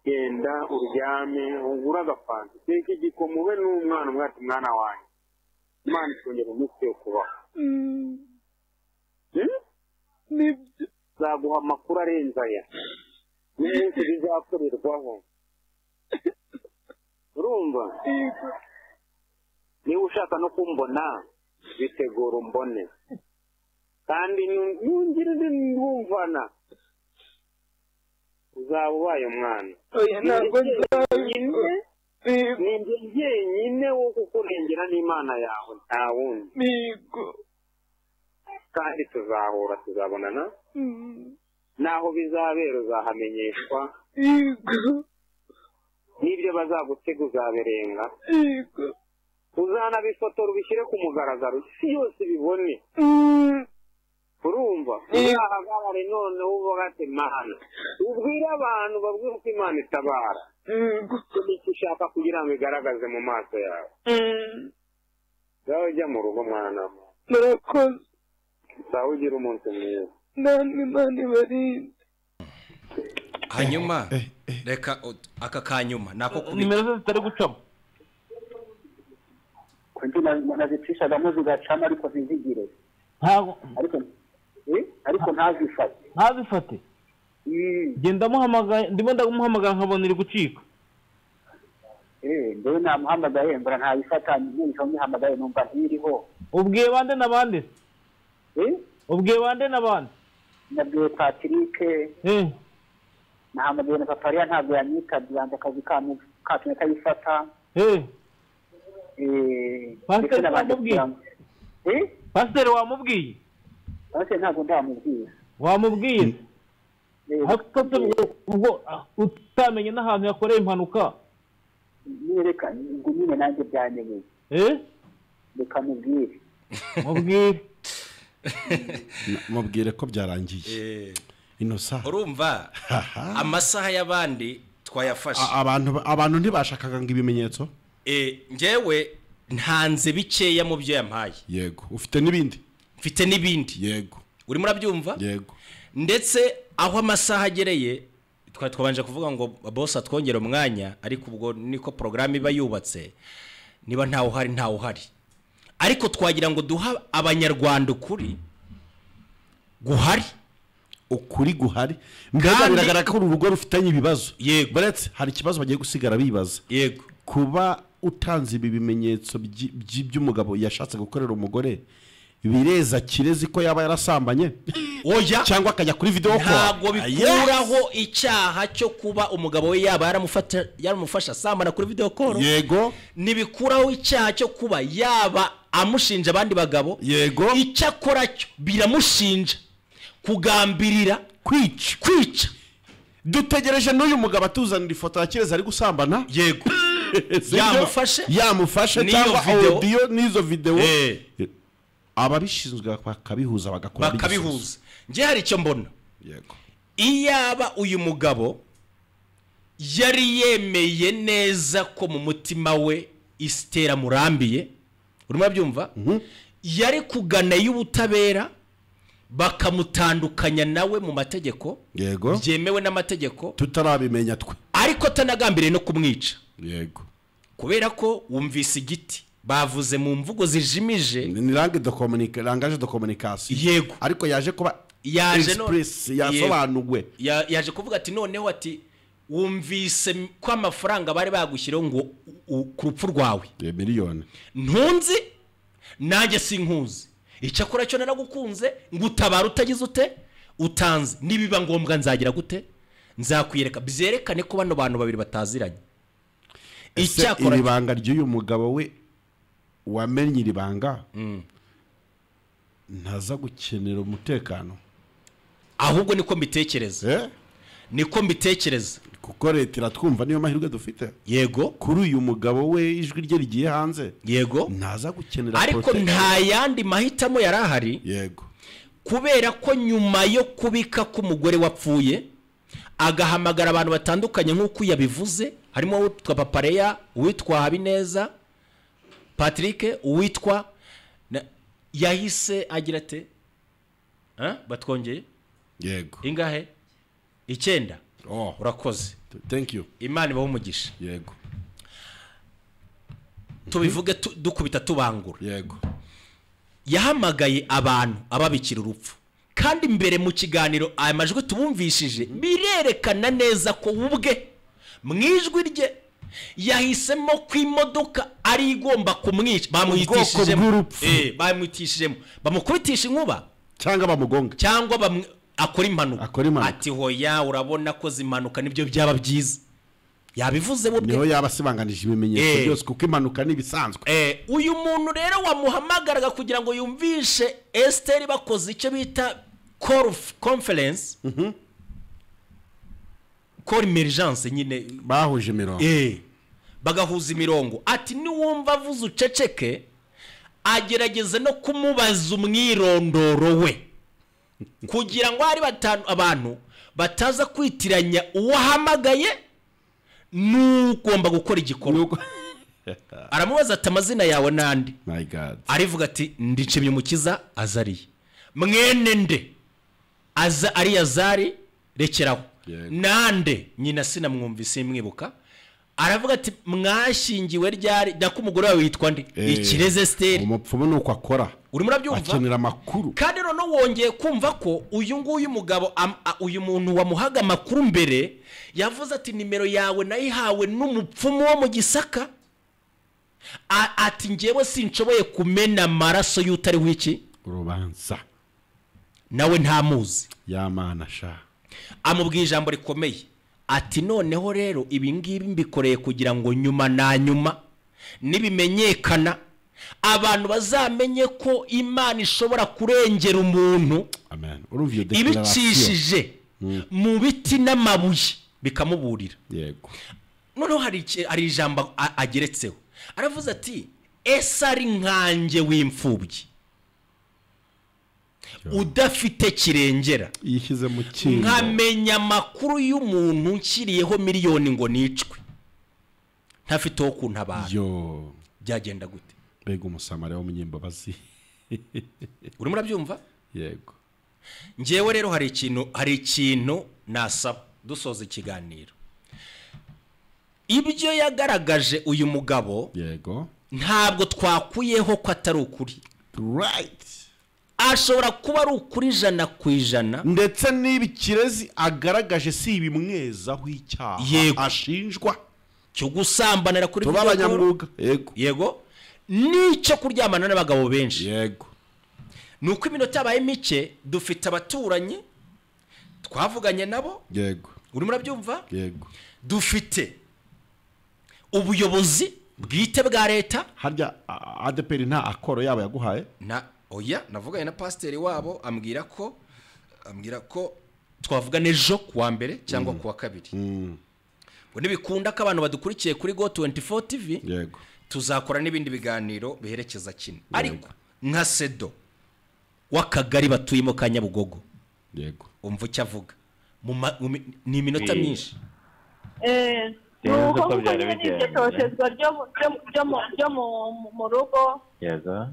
[SPEAKER 1] Genda uryame ugure agafanta, uteke igikoma, ube n'umwana umwe ati mwana wanjye Imana ikongera umunsi wo kubaho. Nzaguha amakuru arenze aya n'umunsi bizakorerwaho. Urumva? Niba ushaka no kumbona bitegura umbone, kandi nungire ndumvana uzaba ubaye umwana. Ni njye jyenyine wo kukurengera n'Imana yawe, nta wundi. Kandi tuzahura, tuzabonana, naho bizabera uzahamenyeshwa, n'ibyo bazagutega uzabirenga, uzanabifotora ubishyire ku mugaragaro, isi yose ibibone. Urumva? Uzahagarare noneho uvuga ati Mana, ubwire abantu, babwire uko Imana itabara. Icyo ushaka kugira ngo igaragaze mu maso yawe. Ngaho ujya mu rugo mwana.
[SPEAKER 5] Murakoze.
[SPEAKER 1] Sawa, ugira umunsi mwiza.
[SPEAKER 5] Namwe Imana ibarinde.
[SPEAKER 3] Hanyuma reka aka kanyuma nako kubika
[SPEAKER 7] nimero zitari gucamo.
[SPEAKER 6] Kundi nazicishagamo zigacamo ariko ntizigire.
[SPEAKER 7] Ntago
[SPEAKER 6] ariko ntazifate.
[SPEAKER 7] Ntazifate. Genda muhamagaye, ndimo ndamuhamagara nkabona iri gucika.
[SPEAKER 6] Ndewe namuhamagaye mbona ntayifata, none nyihamagaye numva ntiriho.
[SPEAKER 7] Ubwiye bande na bande? Ubwiye bande na bande?
[SPEAKER 6] Nabwiye Patrick. Nahamagaye na Papariya ntabwo yanyitabye, yanze akazi kamuga. katumye kayifata.
[SPEAKER 7] Pasiteri wamubwiye? Pasiteri wamubwiye?
[SPEAKER 6] Pasiteri ntabwo ndamubwiye.
[SPEAKER 7] Wamubwiye? Ubwo utamenye n'ahantu yakoreye impanuka?
[SPEAKER 6] Nereka ngo nyine nanjye byanyobeye. Reka mubwire.
[SPEAKER 7] Mubwire.
[SPEAKER 4] Mubwire ko byarangiye. Inosa.
[SPEAKER 3] Urumva amasaha y'abandi twayafashe.
[SPEAKER 4] Abantu ntibashakaga ngo ibimenyetso.
[SPEAKER 3] Njyewe ntanze bikeya mu byo yampaye.
[SPEAKER 4] Yego, ufite n'ibindi?
[SPEAKER 3] Mfite n'ibindi.
[SPEAKER 4] Yego.
[SPEAKER 3] Urimo urabyumva?
[SPEAKER 4] Yego.
[SPEAKER 3] Ndetse aho amasaha agereye twabanje kuvuga ngo boss atwongera umwanya, ariko ubwo niko programme iba yubatse, niba ntawe uhari ntawe uhari. Ariko twagira ngo duha abanyarwanda ukuri guhari,
[SPEAKER 4] ukuri guhari. Mbega biragaragara ko urugo rufitanye ibibazo.
[SPEAKER 3] Yego.
[SPEAKER 4] Baretse hari ikibazo bagiye gusigara bibaza.
[SPEAKER 3] Yego.
[SPEAKER 4] Kuba utanze ibi bimenyetso by'umugabo yashatse gukorera umugore bireza Kirezi ko yaba yarasambanye?
[SPEAKER 3] Oya,
[SPEAKER 4] cyangwa akajya kuri video call.
[SPEAKER 3] Ntabwo bikuraho icyaha cyo kuba umugabo we yaba yaramufasha asambana kuri video call.
[SPEAKER 4] Yego.
[SPEAKER 3] Nibikuraho icyaha cyo kuba yaba amushinja abandi bagabo.
[SPEAKER 4] Yego.
[SPEAKER 3] Icyakora cyo biramushinja kugambirira kwica.
[SPEAKER 4] Dutegereje n'uyu mugabo atuzanira ifoto ya Kirezi ari gusambana.
[SPEAKER 3] Yego.
[SPEAKER 4] Yamufashe cyangwa audio n'izo video. Ababishinzwe bakabihuza bagakora
[SPEAKER 3] bakabihuza. Nje hari icyo mbona.
[SPEAKER 4] Yego.
[SPEAKER 3] Iyaba uyu mugabo yari yemeye neza ko mu mutima we Esther murambiye, urimo byumva, yari kugana y'ubutabera bakamutandukanya nawe mu mategeko.
[SPEAKER 4] Yego.
[SPEAKER 3] Byemewe n'amategeko
[SPEAKER 4] tutarabimenya twe,
[SPEAKER 3] ariko tanagambiriye no kumwica.
[SPEAKER 4] Yego.
[SPEAKER 3] Kubera ko wumvise igiti bavuze mu mvugo zijimije,
[SPEAKER 4] ni langue de communication, langage de communication.
[SPEAKER 3] Yego.
[SPEAKER 4] Ariko yaje kuba express yasobanuwe.
[SPEAKER 3] Yaje kuvuga ati noneho ati wumvise ko amafaranga bari bagushyiraho ngo ku rupfu rwawe
[SPEAKER 4] miliyoni,
[SPEAKER 3] ntunzi nanjye sinkuzi, icyakora cyo naragukunze ngutabara utagize ute utanze, nibiba ngombwa nzagira gute nzakwiyereka, byerekane ko bano bantu babiri bataziranye.
[SPEAKER 4] Icyakora ibanga ry'uyu mugabo we wamenye iri banga ntaza gukenera umutekano.
[SPEAKER 3] Ahubwo niko mbitekereza. Niko mbitekereza
[SPEAKER 4] kuko leta iratwumva, niyo mahirwe dufite.
[SPEAKER 3] Yego.
[SPEAKER 4] Kuri uyu mugabo we ijwi rye rigiye hanze.
[SPEAKER 3] Yego.
[SPEAKER 4] Ntaza gukenera,
[SPEAKER 3] ariko nta yandi mahitamo yarahari.
[SPEAKER 4] Yego.
[SPEAKER 3] Kubera ko nyuma yo kubika k'umugore wapfuye agahamagara abantu batandukanye nk'uko yabivuze, harimo uwitwa Papareya, uwitwa Habineza Patrick, uwitwa yahise agira ate batwongeye.
[SPEAKER 4] Yego.
[SPEAKER 3] Ingahe? 9.
[SPEAKER 4] Oh,
[SPEAKER 3] urakoze.
[SPEAKER 4] Thank you.
[SPEAKER 3] Imana ibahe umugisha.
[SPEAKER 4] Yego.
[SPEAKER 3] Tubivuge dukubita tubangura.
[SPEAKER 4] Yego.
[SPEAKER 3] Yahamagaye abantu ababikira urupfu, kandi mbere mu kiganiro aya majwi tubumvishije birerekana neza ko ubwe mu ijwi rye yahisemo ko imodoka ari igomba kumwica. Bamuhitishijemo, bamuhitishijemo, bamukubitisha inkuba
[SPEAKER 4] cyangwa bamugonga
[SPEAKER 3] cyangwa akora impanuka. Ati hoya urabona ko zimanuka nibyo byaba byiza. Yabivuze bubwe,
[SPEAKER 4] niho yabasibanganije ibimenyetso byose kuko impanuka nibisanzwe.
[SPEAKER 3] Uyu muntu rero wamuhamagaraga kugira ngo yumvishe Esther bakoze icyo bita call conference, call emergence nyine,
[SPEAKER 4] bahuje imirongo,
[SPEAKER 3] bagahuza imirongo. Ati niwumva avuze uceceke, agerageze no kumubaza umwirondoro we kugira ngo hari batanu abantu bataza kwitiranya uwahamagaye n'ugomba gukora igikorwa. Aramubaza ati amazina yawe nande?
[SPEAKER 4] My God.
[SPEAKER 3] Arivuga ati ndicimye umukiza Azariya mwene nde? Aza ari Azari rekeraho. Nande? Nyina sinamwumvise mwibuka. Aravuga ati mwashingiwe ryari? Dako umugore wawe yitwa nde? Ikirezi Esther.
[SPEAKER 4] Umupfumu nuko akora.
[SPEAKER 3] Urimo urabyumva?
[SPEAKER 4] Akenera amakuru.
[SPEAKER 3] Kandi none wongeye kumva ko uyu nguyu mugabo, uyu muntu wamuhaga amakuru mbere yavuze ati nimero yawe nayihawe n'umupfumu wo mu Gisaka, ati njyewe sinshoboye kumena amaraso y'utari wiki
[SPEAKER 4] urubanza,
[SPEAKER 3] nawe ntamuzi.
[SPEAKER 4] Yamana sha.
[SPEAKER 3] Amubwiye ijambo rikomeye Ati noneho rero ibi ngibi mbikoreye kugira ngo nyuma na nyuma nibimenyekana abantu bazamenye ko Imana ishobora kurengera umuntu.
[SPEAKER 4] Amen. Urumva iyo declaration
[SPEAKER 3] ibicishije mu biti n'amabuye bikamuburira.
[SPEAKER 4] Yego.
[SPEAKER 3] Noneho hari ijambo ageretseho, aravuze ati ese ari nkanjye w'imfubyi udafite kirengera,
[SPEAKER 4] yishyize mu kintu,
[SPEAKER 3] nkamenya amakuru y'umuntu nshyiriyeho miliyoni ngo nicwe ntafite wo kuntabara,
[SPEAKER 4] yo
[SPEAKER 3] byagenda gute?
[SPEAKER 4] Mbega umusamariya w'umunyembabazi.
[SPEAKER 3] Urimo urabyumva?
[SPEAKER 4] Yego.
[SPEAKER 3] Njyewe rero hari ikintu nasaba dusoza ikiganiro. Ibyo yagaragaje uyu mugabo,
[SPEAKER 4] yego,
[SPEAKER 3] ntabwo twakuyeho ko atari ukuri.
[SPEAKER 4] Right.
[SPEAKER 3] Ashobora kuba ari ukuri 100%,
[SPEAKER 4] ndetse n'ibi Kirezi agaragaje si ibimwezaho icyaha ashinjwa
[SPEAKER 3] cyo gusambanira kuri
[SPEAKER 4] abanyamwuga. Yego.
[SPEAKER 3] Yego, n'icyo kuryamana n'abagabo benshi.
[SPEAKER 4] Yego.
[SPEAKER 3] Nuko iminota yabaye mike, dufite abaturanyi twavuganye nabo.
[SPEAKER 4] Yego.
[SPEAKER 3] Urimo urabyumva?
[SPEAKER 4] Yego.
[SPEAKER 3] Dufite ubuyobozi bwite bwa leta.
[SPEAKER 4] Harya ADPR nta akoro yabo yaguhaye?
[SPEAKER 3] Na oya, navuganye na pasiteri wabo ambwira ko twavugana ejo kuwa mbere cyangwa kuwa kabiri. Ngo nibikunda ko abantu badukurikiye kuri Go24 TV,
[SPEAKER 4] yego,
[SPEAKER 3] tuzakora n'ibindi biganiro biherekeza kino. Ariko nka Sedo w'akagari batuyemo ka Nyabugogo,
[SPEAKER 4] yego,
[SPEAKER 3] umva icyo avuga ni iminota myinshi.
[SPEAKER 5] Nuko iryo totezwa ryo mu rugo,
[SPEAKER 8] yego,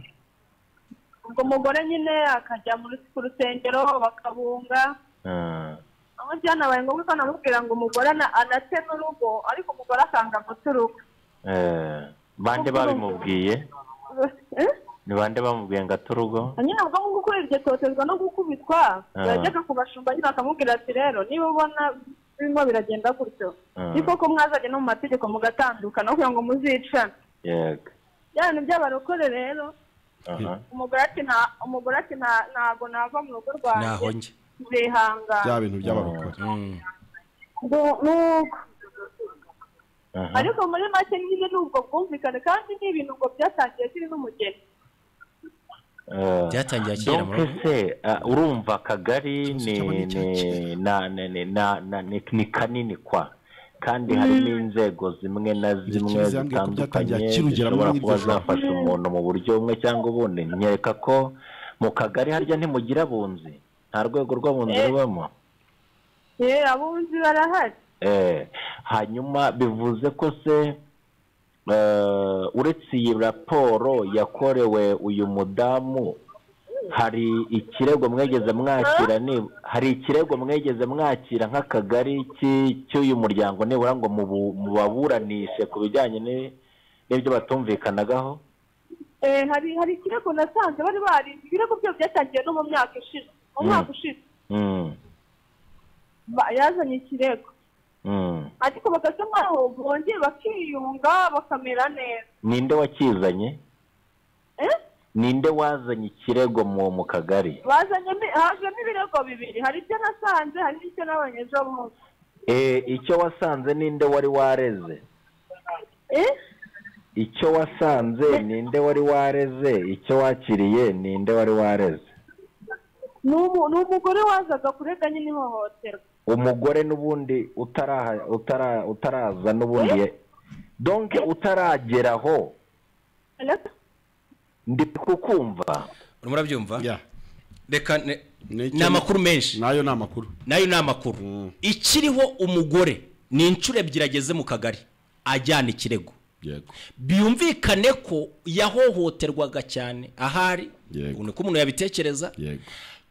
[SPEAKER 5] ubwo umugore nyine akajya ku rusengero bakabunga. Aho byanabaye ngombwa ko namubwira ngo umugore anate n'urugo, ariko umugore akanga guturuka.
[SPEAKER 8] Bande babimubwiye? Ni bande bamubwiye ngo aturugo?
[SPEAKER 5] Nyine ubwo nguko kuri iryo totezwa no gukubitwa, yajyaga kubashumba nyine akamubwira ati rero niba ubona birimo biragenda gutyo, ni koko mwazajya no mu mategeko mugatandukana kugira ngo muzicane.
[SPEAKER 8] Yego.
[SPEAKER 5] Bya bintu by'abarokore rero, umugore ati ntago nava mu rugo rwanjye, nzihangana.
[SPEAKER 4] Bya bintu by'abarokore.
[SPEAKER 5] Nuko ariko muri make nyine ni ubwo bwumvikane, kandi ni ibintu ngo byatangiye kiri n'umugeni.
[SPEAKER 3] Byatangiye kera
[SPEAKER 8] muri se. Urumva akagari ni kanini kwa, kandi harimo inzego zimwe na zimwe zitandukanye zishobora kuba zafasha umuntu mu buryo bumwe cyangwa ubundi. Nkeka ko mu kagari harya ntimugira abunzi, nta rwego rw'abunzi rubamo.
[SPEAKER 5] Abunzi barahari.
[SPEAKER 8] Hanyuma bivuze ko se uretse iyi raporo yakorewe uyu mudamu, hari ikirego mwegeze mwakira, hari ikirego mwegeze mwakira nk'akagari cy'uyu muryango nibura ngo mubaburanishe ku bijyanye n'ibyo batumvikanagaho?
[SPEAKER 5] Hari ikirego nasanze bari bari ibirego byo byatangiye no mu myaka ishize, mu mwaka ushize yazanye ikirego, ariko bagasa nkaho bongeye bakiyunga bakamera neza.
[SPEAKER 8] Ninde wakizanye? Ninde wazanye ikirego mu kagari?
[SPEAKER 5] Hajemo ibirego bibiri, hari icyo nasanze, hari n'icyo nabonye ejo bundi.
[SPEAKER 8] Icyo wasanze ninde wari wareze? Icyo wasanze ninde wari wareze? Icyo wakiriye ninde wari wareze?
[SPEAKER 5] Ni umugore wazaga kurega nyine ihohoterwa.
[SPEAKER 8] Umugore n'ubundi utaraza n'ubundi, donc utarageraho. Ndi kukumva.
[SPEAKER 3] Urimo urabyumva? Reka ni amakuru menshi.
[SPEAKER 4] Nayo ni amakuru.
[SPEAKER 3] Nayo ni amakuru. Ikiriho umugore ni inshuro ebyiri ageze mu kagari ajyana ikirego.
[SPEAKER 4] Yego.
[SPEAKER 3] Byumvikane ko yahohoterwaga cyane ahari, uko umuntu yabitekereza.
[SPEAKER 4] Yego.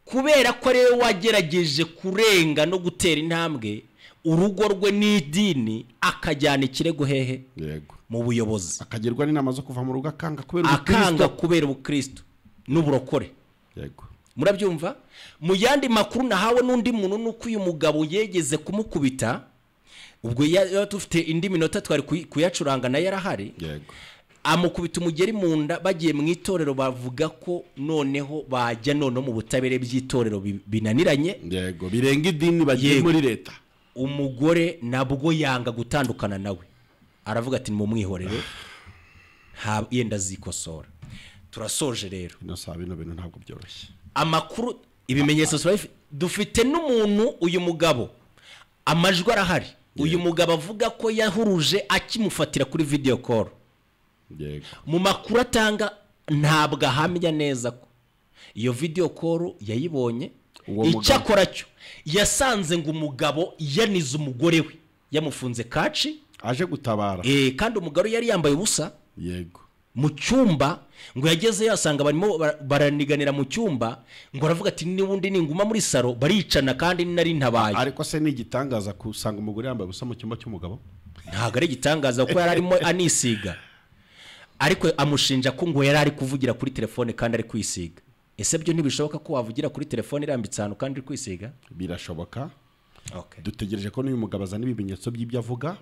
[SPEAKER 3] Kubera ko ariwe wagerageje kurenga no gutera intambwe urugo rwe n'idini, akajyana ikirego hehe?
[SPEAKER 4] Yego.
[SPEAKER 3] Mu buyobozi.
[SPEAKER 4] Akagerwa n'inama zo kuva mu rugo akanga kubera ubukristo.
[SPEAKER 3] Akanga kubera ubukristo n'uburokore.
[SPEAKER 4] Yego.
[SPEAKER 3] Murabyumva? Mu yandi makuru nahawe n'undi muntu nuko uyu mugabo yegeze kumukubita, ubwo tufite indi minota twari kuyacuranga nayo yarahari.
[SPEAKER 4] Yego.
[SPEAKER 3] Amukubita umugeri mu nda, bagiye mu itorero bavuga ko noneho bajya noneho mu butabere by'itorero binaniranye.
[SPEAKER 4] Yego, birenga idini bagiye muri leta.
[SPEAKER 3] Umugore nabwo yanga gutandukana nawe, aravuga ati mumwihorere yenda azikosora. Turasoje rero.
[SPEAKER 4] Bino bintu ntabwo byoroshye.
[SPEAKER 3] Amakuru, ibimenyetso dufite n'umuntu, uyu mugabo amajwi arahari. Uyu mugabo avuga ko yahuruje akimufatira kuri video call. Mu makuru atanga ntabwo ahamya neza ko iyo video call yayibonye. Icyakora cyo yasanze ngo umugabo yanize umugore we, yamufunze kaci
[SPEAKER 4] aje gutabara.
[SPEAKER 3] Kandi umugore yari yambaye ubusa.
[SPEAKER 4] Yego.
[SPEAKER 3] Mu cyumba ngo yageze yasanga barimo baraniganira mu cyumba, ngo aravuga ati n'ubundi ninguma muri saro baricana kandi nari ntabaye.
[SPEAKER 4] Ariko se ni igitangaza kusanga umugore yambaye ubusa mu cyumba cy'umugabo?
[SPEAKER 3] Ntabwo ari igitangaza kuko yari arimo anisiga. Ariko amushinja ko ngo yari ari kuvugira kuri telefone kandi ari kwisiga. Ese byo ntibishoboka ko wavugira kuri telefone irambitse ahantu kandi uri kwisiga?
[SPEAKER 4] Birashoboka. Okay. Dutegereje ko n'uyu mugabo azana ibimenyetso by'ibyo avuga.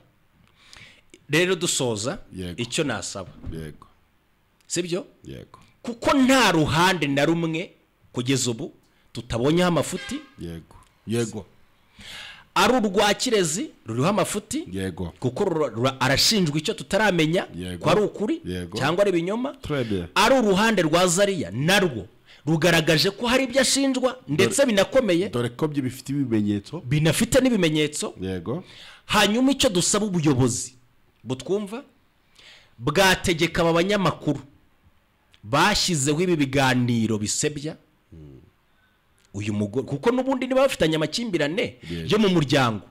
[SPEAKER 3] Rero dusoza icyo nasaba.
[SPEAKER 4] Yego.
[SPEAKER 3] Sibyo?
[SPEAKER 4] Yego.
[SPEAKER 3] Kuko nta ruhande na rumwe kugeza ubu tutabonyeho amafuti.
[SPEAKER 4] Yego. Yego.
[SPEAKER 3] Ari urwa Kirezi ruriho amafuti.
[SPEAKER 4] Yego.
[SPEAKER 3] Kuko arashinjwa icyo tutaramenya ko ari ukuri cyangwa ari ibinyoma. Ari uruhande rwa Zariya narwo rugaragaje ko hari ibyo ashinjwa ndetse binakomeye.
[SPEAKER 4] Dore ko bifite ibimenyetso.
[SPEAKER 3] Binafite n'ibimenyetso.
[SPEAKER 4] Yego.
[SPEAKER 3] Hanyuma icyo dusaba ubuyobozi butwumva bwategeka aba banyamakuru bashyizeho ibi biganiro bisebya uyu mugore, kuko n'ubundi niba bafitanye amakimbirane yo mu muryango,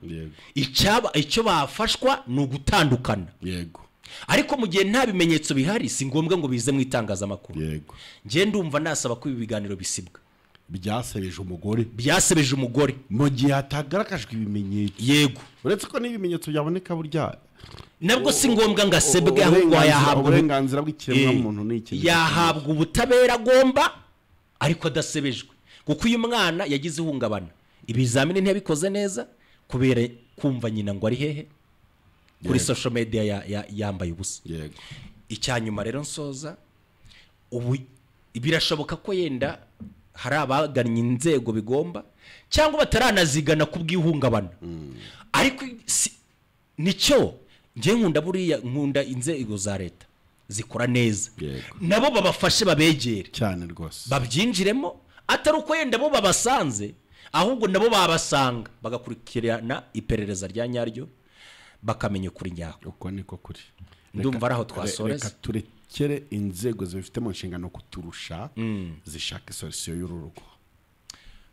[SPEAKER 3] icyo bafashwa ni ugutandukana.
[SPEAKER 4] Yego.
[SPEAKER 3] Ariko mu gihe nta bimenyetso bihari si ngombwa ngo bize mu itangazamakuru.
[SPEAKER 4] Yego.
[SPEAKER 3] Ngiye ndumva nasaba ko ibi biganiro bisibwa.
[SPEAKER 4] Byasebeje umugore.
[SPEAKER 3] Byasebeje umugore
[SPEAKER 4] mu gihe hatagaragajwe ibimenyetso.
[SPEAKER 3] Yego.
[SPEAKER 4] Uretse ko n'ibimenyetso byaboneka burya
[SPEAKER 3] nabwo si ngombwa ngo asebwe, ahubwo yahabwa
[SPEAKER 4] uburenganzira bw'ikiremwamuntu n'iki,
[SPEAKER 3] yahabwa ubutabera agomba ariko adasebejwe. Kuko uyu mwana yagize ihungabana, ibizamini ntiyabikoze neza kubera kumva nyina ngo ari hehe kuri social media yambaye ubusa.
[SPEAKER 4] Yego.
[SPEAKER 3] Icyanyuma rero nsoza, ubu birashoboka ko yenda hari abagannye inzego bigomba cyangwa bataranazigana kubw'ihungabana. Ariko nicyo ngiye nkunda, buriya nkunda inzego za leta zikora neza, nabo babafashe babegere
[SPEAKER 4] cyane rwose,
[SPEAKER 3] babyinjiremo, atari uko yenda bo babasanze, ahubwo nabo babasanga bagakurikirana iperereza rya nyaryo bakamenya ukuri nyako.
[SPEAKER 4] Uko niko kuri.
[SPEAKER 3] Ndumva araho twasoreza.
[SPEAKER 4] Reka turekere inzego zibifite mu nshingano kuturusha zishaka solution y'uru rugo.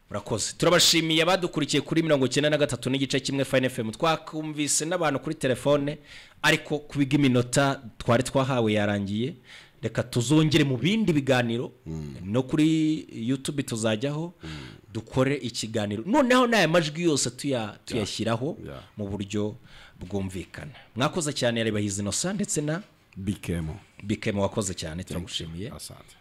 [SPEAKER 3] Murakoze. Turabashimiye abadukurikiye kuri 93.1 Fine FM. Twakumvise n'abantu kuri telefone, ariko kubiga iminota twari twahawe yarangiye. Reka tuzongere mu bindi biganiro no kuri YouTube tuzajyaho dukore ikiganiro. Noneho n'aya majwi yose tuyashyiraho mu buryo bwumvikana. Mwakoze cyane Rebahizi Innocent ndetse na
[SPEAKER 4] Bikemo.
[SPEAKER 3] Bikemo wakoze cyane, turagushimiye.
[SPEAKER 4] Asante.